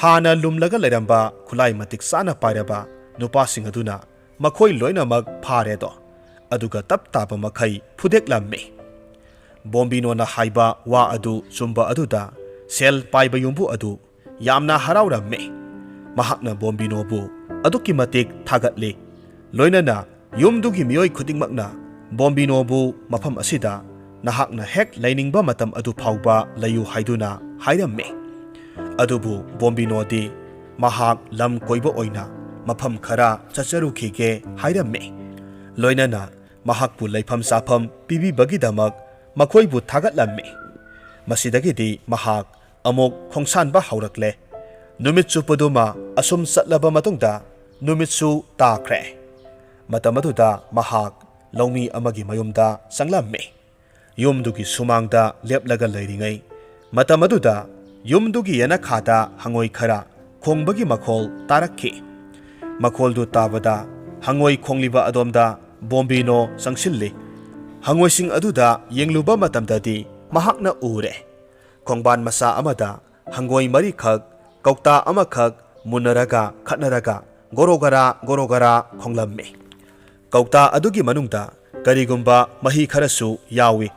ꯍꯥꯟꯅ ꯂꯨꯝꯂꯒ ꯂꯩꯔꯝꯕ ꯈꯨꯠꯂꯥꯏ ꯃꯇꯤꯛ ꯆꯥꯅ ꯄꯥꯏꯔꯕ ꯅꯨꯄꯥꯁꯤꯡ ꯑꯗꯨꯅ ꯃꯈꯣꯏ ꯂꯣꯏꯅꯃꯛ ꯐꯥꯔꯦꯗꯣ꯫ ꯑꯗꯨꯒ ꯇꯞ ꯇꯥꯕ ꯃꯈꯩ ꯐꯨꯗꯦꯛꯂꯝꯃꯤ꯫ ꯕꯣꯝꯕꯤꯅꯣꯅ ꯍꯥꯏꯕ ꯋꯥ ꯑꯗꯨ ꯆꯨꯝꯕ ꯑꯗꯨꯗ ꯁꯦꯜ ꯄꯥꯏꯕ ꯌꯨꯝꯕꯨ ꯑꯗꯨ ꯌꯥꯝꯅ ꯍꯔꯥꯎꯔꯝꯃꯤ꯫ ꯃꯍꯥꯛꯅ ꯕꯣꯝꯕꯤꯅꯣꯕꯨ ꯑꯗꯨꯛꯀꯤ ꯃꯇꯤꯛ ꯊꯥꯒꯠꯂꯤ꯫ ꯂꯣꯏꯅꯅ ꯌꯨꯝꯗꯨꯒꯤ ꯃꯤꯑꯣꯏ ꯈꯨꯗꯤꯡꯃꯛꯅ ꯕꯣꯝꯕꯤꯅꯣꯕꯨ ꯃꯐꯝ ꯑꯁꯤꯗ ꯅꯍꯥꯛꯅ ꯍꯦꯛ ꯂꯩꯅꯤꯡꯕ ꯃꯇꯝ ꯑꯗꯨ ꯐꯥꯎꯕ ꯂꯩꯌꯨ ꯍꯥꯏꯗꯨꯅ ꯍꯥꯏꯔꯝꯃꯤ꯫ ꯑꯗꯨꯕꯨ ꯕꯣꯝꯕꯤꯅꯣꯗꯤ ꯃꯍꯥꯛ ꯂꯝ ꯀꯣꯏꯕ ꯑꯣꯏꯅ ꯃꯐꯝ ꯈꯔ ꯆꯠꯆꯔꯨꯈꯤꯒꯦ ꯍꯥꯏꯔꯝꯃꯤ꯫ ꯂꯣꯏꯅꯅ ꯃꯍꯥꯛꯄꯨ ꯂꯩꯐꯝ ꯆꯥꯐꯝ ꯄꯤꯕꯤꯕꯒꯤꯗꯃꯛ ꯃꯈꯣꯏꯕꯨ ꯊꯥꯒꯠꯂꯝꯃꯤ꯫ ꯃꯁꯤꯗꯒꯤꯗꯤ ꯃꯍꯥꯛ ꯑꯃꯨꯛ ꯈꯣꯡꯁꯥꯟꯕ ꯍꯧꯔꯛꯂꯦ꯫ ꯅꯨꯃꯤꯠ ꯆꯨꯞꯄꯗꯨꯃ ꯑꯁꯨꯝ ꯆꯠꯂꯕ ꯃꯇꯨꯡꯗ ꯅꯨꯃꯤꯠꯁꯨ ꯇꯥꯈ꯭ꯔꯦ꯫ ꯃꯇꯝ ꯑꯗꯨꯗ ꯃꯍꯥꯛ ꯂꯧꯃꯤ ꯑꯃꯒꯤ ꯃꯌꯨꯝꯗ ꯆꯪꯂꯝꯃꯤ꯫ ꯌꯨꯝꯗꯨꯒꯤ ꯁꯨꯃꯥꯡꯗ ꯂꯦꯞꯂꯒ ꯂꯩꯔꯤꯉꯩ ꯃꯇꯝ ꯑꯗꯨꯗ ꯌꯨꯝꯗꯨꯒꯤ ꯌꯦꯅꯈꯥꯗ ꯍꯉꯣꯏ ꯈꯔ ꯈꯣꯡꯕꯒꯤ ꯃꯈꯣꯜ ꯇꯥꯔꯛꯈꯤ꯫ ꯃꯈꯣꯜꯗꯨ ꯇꯥꯕꯗ ꯍꯉꯣꯏ ꯈꯣꯡꯂꯤꯕ ꯑꯗꯣꯝꯗ ꯕꯣꯝꯕꯤꯅꯣ ꯆꯪꯁꯤꯜꯂꯤ꯫ ꯍꯉꯣꯏꯁꯤꯡ ꯑꯗꯨꯗ ꯌꯦꯡꯂꯨꯕ ꯃꯇꯝꯗꯗꯤ ꯃꯍꯥꯛꯅ ꯎꯔꯦ꯫ ꯈꯣꯡꯕꯥꯟ ꯃꯆꯥ ꯑꯃꯗ ꯍꯪꯒꯣꯏ ꯃꯔꯤꯈꯛ ꯀꯧꯇꯥ ꯑꯃꯈꯛ ꯃꯨꯟꯅꯔꯒ ꯈꯠꯅꯔꯒ ꯒꯣꯔꯣꯒꯔꯥ ꯒꯣꯔꯣꯒꯔꯥ ꯈꯣꯡꯂꯝꯃꯤ꯫ ꯀꯧꯇꯥ ꯑꯗꯨꯒꯤ ꯃꯅꯨꯡꯗ ꯀꯔꯤꯒꯨꯝꯕ ꯃꯍꯤ ꯈꯔꯁꯨ ꯌꯥꯎꯏ꯫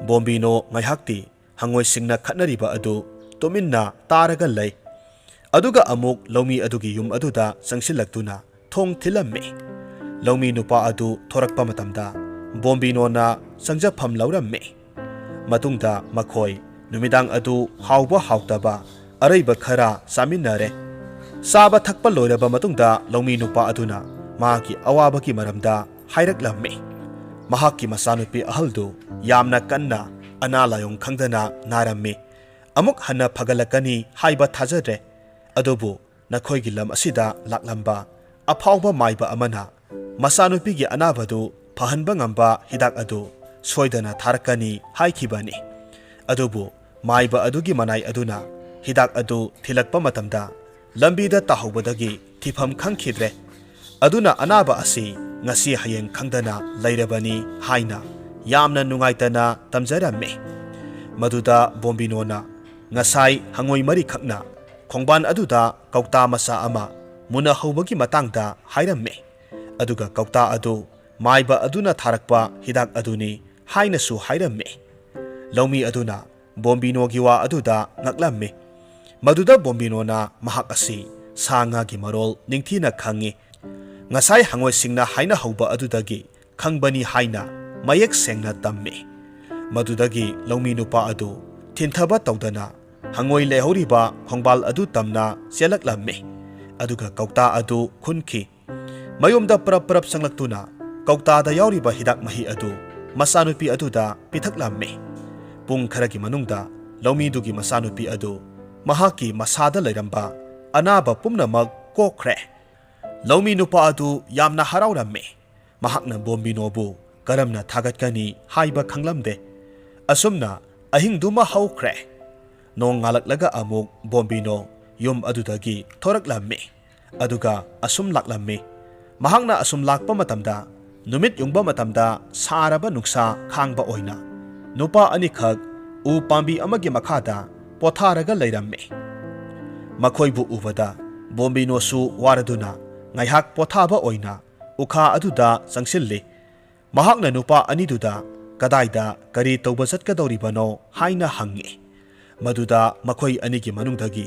ꯕꯣꯝꯕꯤꯅꯣ ꯉꯥꯏꯍꯥꯛꯇꯤ ꯍꯪꯉꯣꯏꯁꯤꯡꯅ ꯈꯠꯅꯔꯤꯕ ꯑꯗꯨ ꯇꯨꯃꯤꯟꯅ ꯇꯥꯔꯒ ꯂꯩ꯫ ꯑꯗꯨꯒ ꯑꯃꯨꯛ ꯂꯧꯃꯤ ꯑꯗꯨꯒꯤ ꯌꯨꯝ ꯑꯗꯨꯗ ꯆꯪꯁꯤꯜꯂꯛꯇꯨꯅ ꯊꯣꯡ ꯊꯤꯜꯂꯝꯃꯤ꯫ ꯂꯧꯃꯤ ꯅꯨꯄꯥ ꯑꯗꯨ ꯊꯣꯔꯛꯄ ꯃꯇꯝꯗ ꯕꯣꯝꯕꯤꯅꯣꯅ ꯆꯪꯖꯐꯝ ꯂꯧꯔꯝꯃꯤ꯫ ꯃꯇꯨꯡꯗ ꯃꯈꯣꯏ ꯅꯨꯃꯤꯗꯥꯡ ꯑꯗꯨ ꯍꯥꯎꯕ ꯍꯥꯎꯇꯕ ꯑꯔꯩꯕ ꯈꯔ ꯆꯥꯃꯤꯟꯅꯔꯦ꯫ ꯆꯥꯕ ꯊꯛꯄ ꯂꯣꯏꯔꯕ ꯃꯇꯨꯡꯗ ꯂꯧꯃꯤ ꯅꯨꯄꯥ ꯑꯗꯨꯅ ꯃꯥꯒꯤ ꯑꯋꯥꯕꯒꯤ ꯃꯔꯝꯗ ꯍꯥꯏꯔꯛꯂꯝꯃꯤ꯫ ꯃꯍꯥꯛꯀꯤ ꯃꯆꯥꯅꯨꯄꯤ ꯑꯍꯜꯗꯨ ꯌꯥꯝꯅ ꯀꯟꯅ ꯑꯅꯥ ꯂꯥꯏꯌꯣꯡ ꯈꯪꯗꯅ ꯅꯥꯔꯝꯃꯤ꯫ ꯑꯃꯨꯛ ꯍꯟꯅ ꯐꯒꯠꯂꯛꯀꯅꯤ ꯍꯥꯏꯕ ꯊꯥꯖꯗ꯭ꯔꯦ꯫ ꯑꯗꯨꯕꯨ ꯅꯈꯣꯏꯒꯤ ꯂꯝ ꯑꯁꯤꯗ ꯂꯥꯛꯂꯝꯕ ꯑꯐꯥꯎꯕ ꯃꯥꯏꯕ ꯑꯃꯅ ꯃꯆꯥꯅꯨꯄꯤꯒꯤ ꯑꯅꯥꯕꯗꯨ ꯐꯍꯟꯕ ꯉꯝꯕ ꯍꯤꯗꯥꯛ ꯑꯗꯨ ꯁꯣꯏꯗꯅ ꯊꯥꯔꯛꯀꯅꯤ ꯍꯥꯏꯈꯤꯕꯅꯤ꯫ ꯑꯗꯨꯕꯨ ꯃꯥꯏꯕ ꯑꯗꯨꯒꯤ ꯃꯅꯥꯏ ꯑꯗꯨꯅ ꯍꯤꯗꯥꯛ ꯑꯗꯨ ꯊꯤꯜꯂꯛꯄ ꯃꯇꯝꯗ ꯂꯝꯕꯤꯗ ꯇꯥꯍꯧꯕꯗꯒꯤ ꯊꯤꯐꯝ ꯈꯪꯈꯤꯗ꯭ꯔꯦ꯫ ꯑꯗꯨꯅ ꯑꯅꯥꯕ ꯑꯁꯤ ꯉꯁꯤ ꯍꯌꯦꯡ ꯈꯪꯗꯅ ꯂꯩꯔꯕꯅꯤ ꯍꯥꯏꯅ ꯌꯥꯝꯅ ꯅꯨꯡꯉꯥꯏꯇꯅ ꯇꯝꯖꯔꯝꯃꯤ꯫ ꯃꯗꯨꯗ ꯕꯣꯝꯕꯤꯅꯣꯅ ꯉꯁꯥꯏ ꯍꯉꯣꯏ ꯃꯔꯤꯈꯛꯅ ꯈꯣꯡꯕꯥꯟ ꯑꯗꯨꯗ ꯀꯧꯇꯥ ꯃꯆꯥ ꯑꯃ ꯃꯨꯟꯅꯍꯧꯕꯒꯤ ꯃꯇꯥꯡꯗ ꯍꯥꯏꯔꯝꯃꯤ꯫ ꯑꯗꯨꯒ ꯀꯧꯇꯥ ꯑꯗꯨ ꯃꯥꯏꯕ ꯑꯗꯨꯅ ꯊꯥꯔꯛꯄ ꯍꯤꯗꯥꯛ ꯑꯗꯨꯅꯤ ꯍꯥꯏꯅꯁꯨ ꯍꯥꯏꯔꯝꯃꯤ꯫ ꯂꯧꯃꯤ ꯑꯗꯨꯅ ꯕꯣꯝꯕꯤꯅꯣꯒꯤ ꯋꯥ ꯑꯗꯨꯗ ꯉꯛꯂꯝꯃꯤ꯫ ꯃꯗꯨꯗ ꯕꯣꯝꯕꯤꯅꯣꯅ ꯃꯍꯥꯛ ꯑꯁꯤ ꯁꯥ ꯉꯥꯒꯤ ꯃꯔꯣꯜ ꯅꯤꯡꯊꯤꯅ ꯈꯪꯏ, ꯉꯁꯥꯏ ꯍꯉꯣꯏꯁꯤꯡꯅ ꯍꯥꯏꯅꯍꯧꯕ ꯑꯗꯨꯗꯒꯤ ꯈꯪꯕꯅꯤ ꯍꯥꯏꯅ ꯃꯌꯦꯛ ꯁꯦꯡꯅ ꯇꯝꯃꯤ꯫ ꯃꯗꯨꯗꯒꯤ ꯂꯧꯃꯤ ꯅꯨꯄꯥ ꯑꯗꯨ ꯊꯤꯟꯊꯕ ꯇꯧꯗꯅ ꯍꯉꯣꯏ ꯂꯩꯍꯧꯔꯤꯕ ꯈꯣꯡꯕꯥꯜ ꯑꯗꯨ ꯇꯝꯅ ꯆꯦꯜꯂꯛꯂꯝꯃꯤ꯫ ꯑꯗꯨꯒ ꯀꯧꯇꯥ ꯑꯗꯨ ꯈꯨꯟꯈꯤ꯫ ꯃꯌꯨꯝꯗ ꯄꯔꯞ ꯄꯔꯞ ꯆꯪꯂꯛꯇꯨꯅ ꯀꯧꯇꯥꯗ ꯌꯥꯎꯔꯤꯕ ꯍꯤꯗꯥꯛ ꯃꯍꯤ ꯑꯗꯨ ꯃꯆꯥꯅꯨꯄꯤ ꯑꯗꯨꯗ ꯄꯤꯊꯛꯂꯝꯃꯤ꯫ ꯄꯨꯡ ꯈꯔꯒꯤ ꯃꯅꯨꯡꯗ ꯂꯧꯃꯤꯗꯨꯒꯤ ꯃꯆꯥꯅꯨꯄꯤ ꯑꯗꯨ ꯃꯍꯥꯛꯀꯤ ꯃꯁꯥꯗ ꯂꯩꯔꯝꯕ ꯑꯅꯥꯕ ꯄꯨꯝꯅꯃꯛ ꯀꯣꯛꯈ꯭ꯔꯦ꯫ ꯂꯧꯃꯤ ꯅꯨꯄꯥ ꯑꯗꯨ ꯌꯥꯝꯅ ꯍꯔꯥꯎꯔꯝꯃꯤ꯫ ꯃꯍꯥꯛꯅ ꯕꯣꯝꯕꯤꯅꯣꯕꯨ ꯀꯔꯝꯅ ꯊꯥꯒꯠꯀꯅꯤ ꯍꯥꯏꯕ ꯈꯪꯂꯝꯗꯦ꯫ ꯑꯁꯨꯝꯅ ꯑꯍꯤꯡꯗꯨꯃ ꯍꯧꯈ꯭ꯔꯦ꯫ ꯅꯣꯡ ꯉꯥꯜꯂꯛꯂꯒ ꯑꯃꯨꯛ ꯕꯣꯝꯕꯤꯅꯣ ꯌꯨꯝ ꯑꯗꯨꯗꯒꯤ ꯊꯣꯔꯛꯂꯝꯃꯤ꯫ ꯑꯗꯨꯒ ꯑꯁꯨꯝ ꯂꯥꯛꯂꯝꯃꯤ꯫ ꯃꯍꯥꯛꯅ ꯑꯁꯨꯝ ꯂꯥꯛꯄ ꯃꯇꯝꯗ ꯅꯨꯃꯤꯠ ꯌꯨꯡꯕ ꯃꯇꯝꯗ ꯁꯥꯔꯕ ꯅꯨꯡꯁꯥ ꯈꯥꯡꯕ ꯑꯣꯏꯅ ꯅꯨꯄꯥ ꯑꯅꯤꯈꯛ ꯎ ꯄꯥꯝꯕꯤ ꯑꯃꯒꯤ ꯃꯈꯥꯗ ꯄꯣꯊꯥꯔꯒ ꯂꯩꯔꯝꯃꯤ꯫ ꯃꯈꯣꯏꯕꯨ ꯎꯕꯗ ꯕꯣꯝꯕꯤꯅꯣꯁꯨ ꯋꯥꯔꯗꯨꯅ ꯉꯥꯏꯍꯥꯛ ꯄꯣꯊꯥꯕ ꯑꯣꯏꯅ ꯎꯈꯥ ꯑꯗꯨꯗ ꯆꯪꯁꯤꯜꯂꯤ꯫ ꯃꯍꯥꯛꯅ ꯅꯨꯄꯥ ꯑꯅꯤꯗꯨꯗ ꯀꯗꯥꯏꯗ ꯀꯔꯤ ꯇꯧꯕ ꯆꯠꯀꯗꯧꯔꯤꯕꯅꯣ ꯍꯥꯏꯅ ꯍꯪꯉꯤ꯫ ꯃꯗꯨꯗ ꯃꯈꯣꯏ ꯑꯅꯤꯒꯤ ꯃꯅꯨꯡꯗꯒꯤ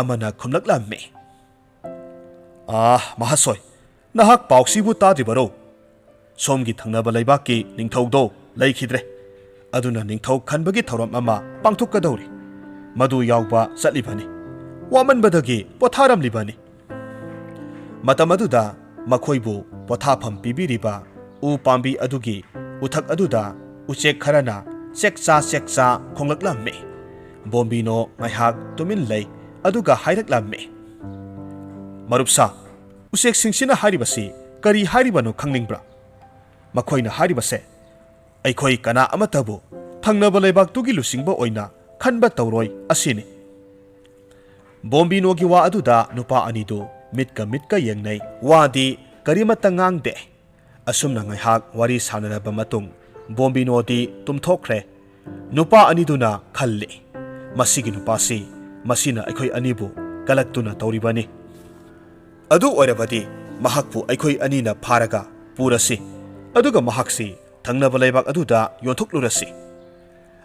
ꯑꯃꯅ ꯈꯨꯝꯂꯛꯂꯝꯃꯤ, "ꯑꯥ, ꯃꯍꯥꯁꯣꯏ, ꯅꯍꯥꯛ ꯄꯥꯎꯁꯤꯕꯨ ꯇꯥꯗ꯭ꯔꯤꯕꯔꯣ? ꯁꯣꯝꯒꯤ ꯊꯪꯅꯕ ꯂꯩꯕꯥꯛꯀꯤ ꯅꯤꯡꯊꯧꯗꯣ ꯂꯩꯈꯤꯗ꯭ꯔꯦ꯫ ꯑꯗꯨꯅ ꯅꯤꯡꯊꯧ ꯈꯟꯕꯒꯤ ꯊꯧꯔꯝ ꯑꯃ ꯄꯥꯡꯊꯣꯛꯀꯗꯧꯔꯤ꯫ ꯃꯗꯨ ꯌꯥꯎꯕ ꯆꯠꯂꯤꯕꯅꯤ꯫ ꯋꯥꯃꯟꯕꯗꯒꯤ ꯄꯣꯊꯥꯔꯝꯂꯤꯕꯅꯤ꯫" ꯃꯇꯝ ꯑꯗꯨꯗ ꯃꯈꯣꯏꯕꯨ ꯄꯣꯊꯥꯐꯝ ꯄꯤꯕꯤꯔꯤꯕ ꯎ ꯄꯥꯝꯕꯤ ꯑꯗꯨꯒꯤ ꯎꯊꯛ ꯑꯗꯨꯗ ꯎꯆꯦꯛ ꯈꯔꯅ ꯆꯦꯛꯆꯥ ꯆꯦꯛꯆꯥ ꯈꯣꯡꯂꯛꯂꯝꯃꯤ꯫ ꯕꯣꯝꯕꯤꯅꯣ ꯉꯥꯏꯍꯥꯛ ꯇꯨꯃꯤꯟ ꯂꯩ, ꯑꯗꯨꯒ ꯍꯥꯏꯔꯛꯂꯝꯃꯤ, "ꯃꯔꯨꯞꯁꯥ, ꯎꯆꯦꯛꯁꯤꯡꯁꯤꯅ ꯍꯥꯏꯔꯤꯕꯁꯤ ꯀꯔꯤ ꯍꯥꯏꯔꯤꯕꯅꯣ ꯈꯪꯅꯤꯡꯕ꯭ꯔꯥ?" ꯃꯈꯣꯏꯅ ꯍꯥꯏꯔꯤꯕꯁꯦ, "ꯑꯩꯈꯣꯏ ꯀꯅꯥ ꯑꯃꯠꯇꯕꯨ ꯊꯪꯅꯕ ꯂꯩꯕꯥꯛꯇꯨꯒꯤ ꯂꯨꯆꯤꯡꯕ ꯑꯣꯏꯅ ꯈꯟꯕ ꯇꯧꯔꯣꯏ" ꯑꯁꯤꯅꯤ꯫ ꯕꯣꯝꯕꯤꯅꯣꯒꯤ ꯋꯥ ꯑꯗꯨꯗ ꯅꯨꯄꯥ ꯑꯅꯤꯗꯨ ꯃꯤꯠꯀ ꯃꯤꯠꯀ ꯌꯦꯡꯅꯩ꯫ ꯋꯥꯗꯤ ꯀꯔꯤꯃꯠꯇ ꯉꯥꯡꯗꯦ꯫ ꯑꯁꯨꯝꯅ ꯉꯥꯏꯍꯥꯛ ꯋꯥꯔꯤ ꯁꯥꯟꯅꯔꯕ ꯃꯇꯨꯡ ꯕꯣꯝꯕꯤꯅꯣꯗꯤ ꯇꯨꯝꯊꯣꯛꯈ꯭ꯔꯦ꯫ ꯅꯨꯄꯥ ꯑꯅꯤꯗꯨꯅ ꯈꯜꯂꯤ, "ꯃꯁꯤꯒꯤ ꯅꯨꯄꯥꯁꯤ, ꯃꯁꯤꯅ ꯑꯩꯈꯣꯏ ꯑꯅꯤꯕꯨ ꯀꯂꯛꯇꯨꯅ ꯇꯧꯔꯤꯕꯅꯤ꯫ ꯑꯗꯨ ꯑꯣꯏꯔꯕꯗꯤ ꯃꯍꯥꯛꯄꯨ ꯑꯩꯈꯣꯏ ꯑꯅꯤꯅ ꯐꯥꯔꯒ ꯄꯨꯔꯁꯤ, ꯑꯗꯨꯒ ꯃꯍꯥꯛꯁꯤ ꯊꯪꯅꯕ ꯂꯩꯕꯥꯛ ꯑꯗꯨꯗ ꯌꯣꯟꯊꯣꯛꯂꯨꯔꯁꯤ"꯫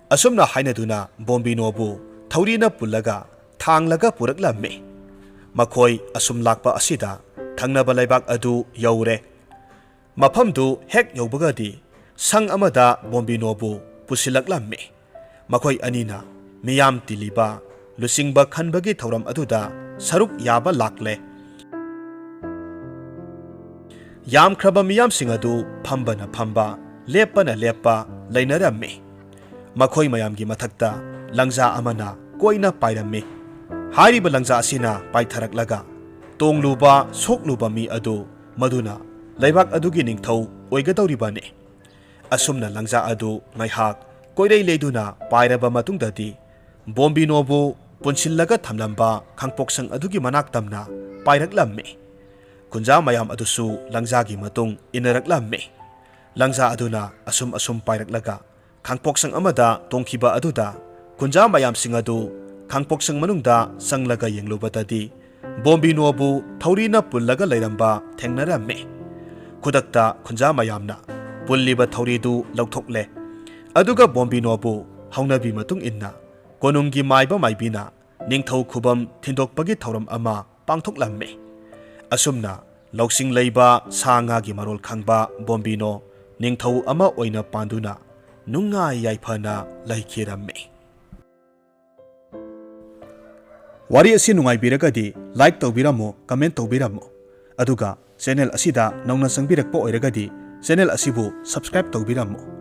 ꯑꯁꯨꯝꯅ ꯍꯥꯏꯅꯗꯨꯅ ꯕꯣꯝꯕꯤꯅꯣꯕꯨ ꯊꯧꯔꯤꯅ ꯄꯨꯜꯂꯒ ꯊꯥꯡꯂꯒ ꯄꯨꯔꯛꯂꯝꯃꯤ꯫ ꯃꯈꯣꯏ ꯑꯁꯨꯝ ꯂꯥꯛꯄ ꯑꯁꯤꯗ ꯊꯪꯅꯕ ꯂꯩꯕꯥꯛ ꯑꯗꯨ ꯌꯧꯔꯦ꯫ ꯃꯐꯝꯗꯨ ꯍꯦꯛ ꯌꯧꯕꯒꯗꯤ ꯁꯪ ꯑꯃꯗ ꯕꯣꯝꯕꯤꯅꯣꯕꯨ ꯄꯨꯁꯤꯜꯂꯛꯂꯝꯃꯤ꯫ ꯃꯈꯣꯏ ꯑꯅꯤꯅ ꯃꯤꯌꯥꯝ ꯇꯤꯜꯂꯤꯕ ꯂꯨꯆꯤꯡꯕ ꯈꯟꯕꯒꯤ ꯊꯧꯔꯝ ꯑꯗꯨꯗ ꯁꯔꯨꯛ ꯌꯥꯕ ꯂꯥꯛꯂꯦ꯫ ꯌꯥꯝꯈ꯭ꯔꯕ ꯃꯤꯌꯥꯝꯁꯤꯡ ꯑꯗꯨ ꯐꯝꯕꯅ ꯐꯝꯕ, ꯂꯦꯞꯄꯅ ꯂꯦꯞꯄ ꯂꯩꯅꯔꯝꯃꯤ꯫ ꯃꯈꯣꯏ ꯃꯌꯥꯝꯒꯤ ꯃꯊꯛꯇ ꯂꯪꯖꯥ ꯑꯃꯅ ꯀꯣꯏꯅ ꯄꯥꯏꯔꯝꯃꯤ꯫ ꯍꯥꯏꯔꯤꯕ ꯂꯪꯖꯥ ꯑꯁꯤꯅ ꯄꯥꯏꯊꯔꯛꯂꯒ ꯇꯣꯡꯂꯨꯕ, ꯁꯣꯛꯂꯨꯕ ꯃꯤ ꯑꯗꯨ ꯃꯗꯨꯅ ꯂꯩꯕꯥꯛ ꯑꯗꯨꯒꯤ ꯅꯤꯡꯊꯧ ꯑꯣꯏꯒꯗꯧꯔꯤꯕꯅꯤ꯫ ꯑꯁꯨꯝꯅ ꯂꯪꯖꯥ ꯑꯗꯨ ꯉꯥꯏꯍꯥꯛ ꯀꯣꯏꯔꯩ ꯂꯩꯗꯨꯅ ꯄꯥꯏꯔꯕ ꯃꯇꯨꯡꯗꯗꯤ ꯕꯣꯝꯕꯤꯅꯣꯕꯨ ꯄꯨꯟꯁꯤꯜꯂꯒ ꯊꯝꯂꯝꯕ ꯈꯥꯡꯄꯣꯛꯁꯪ ꯑꯗꯨꯒꯤ ꯃꯅꯥꯛ ꯇꯝꯅ ꯄꯥꯏꯔꯛꯂꯝꯃꯤ꯫ ꯈꯨꯟꯖꯥ ꯃꯌꯥꯝ ꯑꯗꯨꯁꯨ ꯂꯪꯖꯥꯒꯤ ꯃꯇꯨꯡ ꯏꯟꯅꯔꯛꯂꯝꯃꯤ꯫ ꯂꯪꯖꯥ ꯑꯗꯨꯅ ꯑꯁꯨꯝ ꯑꯁꯨꯝ ꯄꯥꯏꯔꯛꯂꯒ ꯈꯥꯡꯄꯣꯛꯁꯪ ꯑꯃꯗ ꯇꯣꯡꯈꯤꯕ ꯑꯗꯨꯗ ꯈꯨꯟꯖꯥ ꯃꯌꯥꯝꯁꯤꯡ ꯑꯗꯨ ꯈꯥꯡꯄꯣꯛꯁꯪ ꯃꯅꯨꯡꯗ ꯆꯪꯂꯒ ꯌꯦꯡꯂꯨꯕꯗꯗꯤ ꯕꯣꯝꯕꯤꯅꯣꯕꯨ ꯊꯧꯔꯤꯅ ꯄꯨꯜꯂꯒ ꯂꯩꯔꯝꯕ ꯊꯦꯡꯅꯔꯝꯃꯤ꯫ ꯈꯨꯗꯛꯇ ꯈꯨꯟꯖꯥ ꯃꯌꯥꯝꯅ ꯄꯨꯜꯂꯤꯕ ꯊꯧꯔꯤꯗꯨ ꯂꯧꯊꯣꯛꯂꯦ꯫ ꯑꯗꯨꯒ ꯕꯣꯝꯕꯤꯅꯣꯕꯨ ꯍꯧꯅꯕꯤ ꯃꯇꯨꯡ ꯏꯟꯅ ꯀꯣꯅꯨꯡꯒꯤ ꯃꯥꯏꯕ ꯃꯥꯏꯕꯤꯅ ꯅꯤꯡꯊꯧ ꯈꯨꯕꯝ ꯊꯤꯟꯗꯣꯛꯄꯒꯤ ꯊꯧꯔꯝ ꯑꯃ ꯄꯥꯡꯊꯣꯛꯂꯝꯃꯤ꯫ ꯑꯁꯨꯝꯅ ꯂꯧꯁꯤꯡ ꯂꯩꯕ ꯁꯥ ꯉꯥꯒꯤ ꯃꯔꯣꯜ ꯈꯪꯕ ꯕꯣꯝꯕꯤꯅꯣ ꯅꯤꯡꯊꯧ ꯑꯃ ꯑꯣꯏꯅ ꯄꯥꯟꯗꯨꯅ ꯅꯨꯡꯉꯥꯏ ꯌꯥꯏꯐꯅ ꯂꯩꯈꯤꯔꯝꯃꯤ꯫ ꯋꯥꯔꯤ ꯑꯁꯤ ꯅꯨꯡꯉꯥꯏꯕꯤꯔꯒꯗꯤ like ꯇꯧꯕꯤꯔꯝꯃꯨ, comment ꯇꯧꯕꯤꯔꯝꯃꯨ, ꯑꯗꯨꯒ channel ꯑꯁꯤꯗ ꯅꯧꯅ ꯆꯪꯕꯤꯔꯛꯄ ꯑꯣꯏꯔꯒꯗꯤ channel ꯑꯁꯤꯕꯨ subscribe ꯇꯧꯕꯤꯔꯝꯃꯨ꯫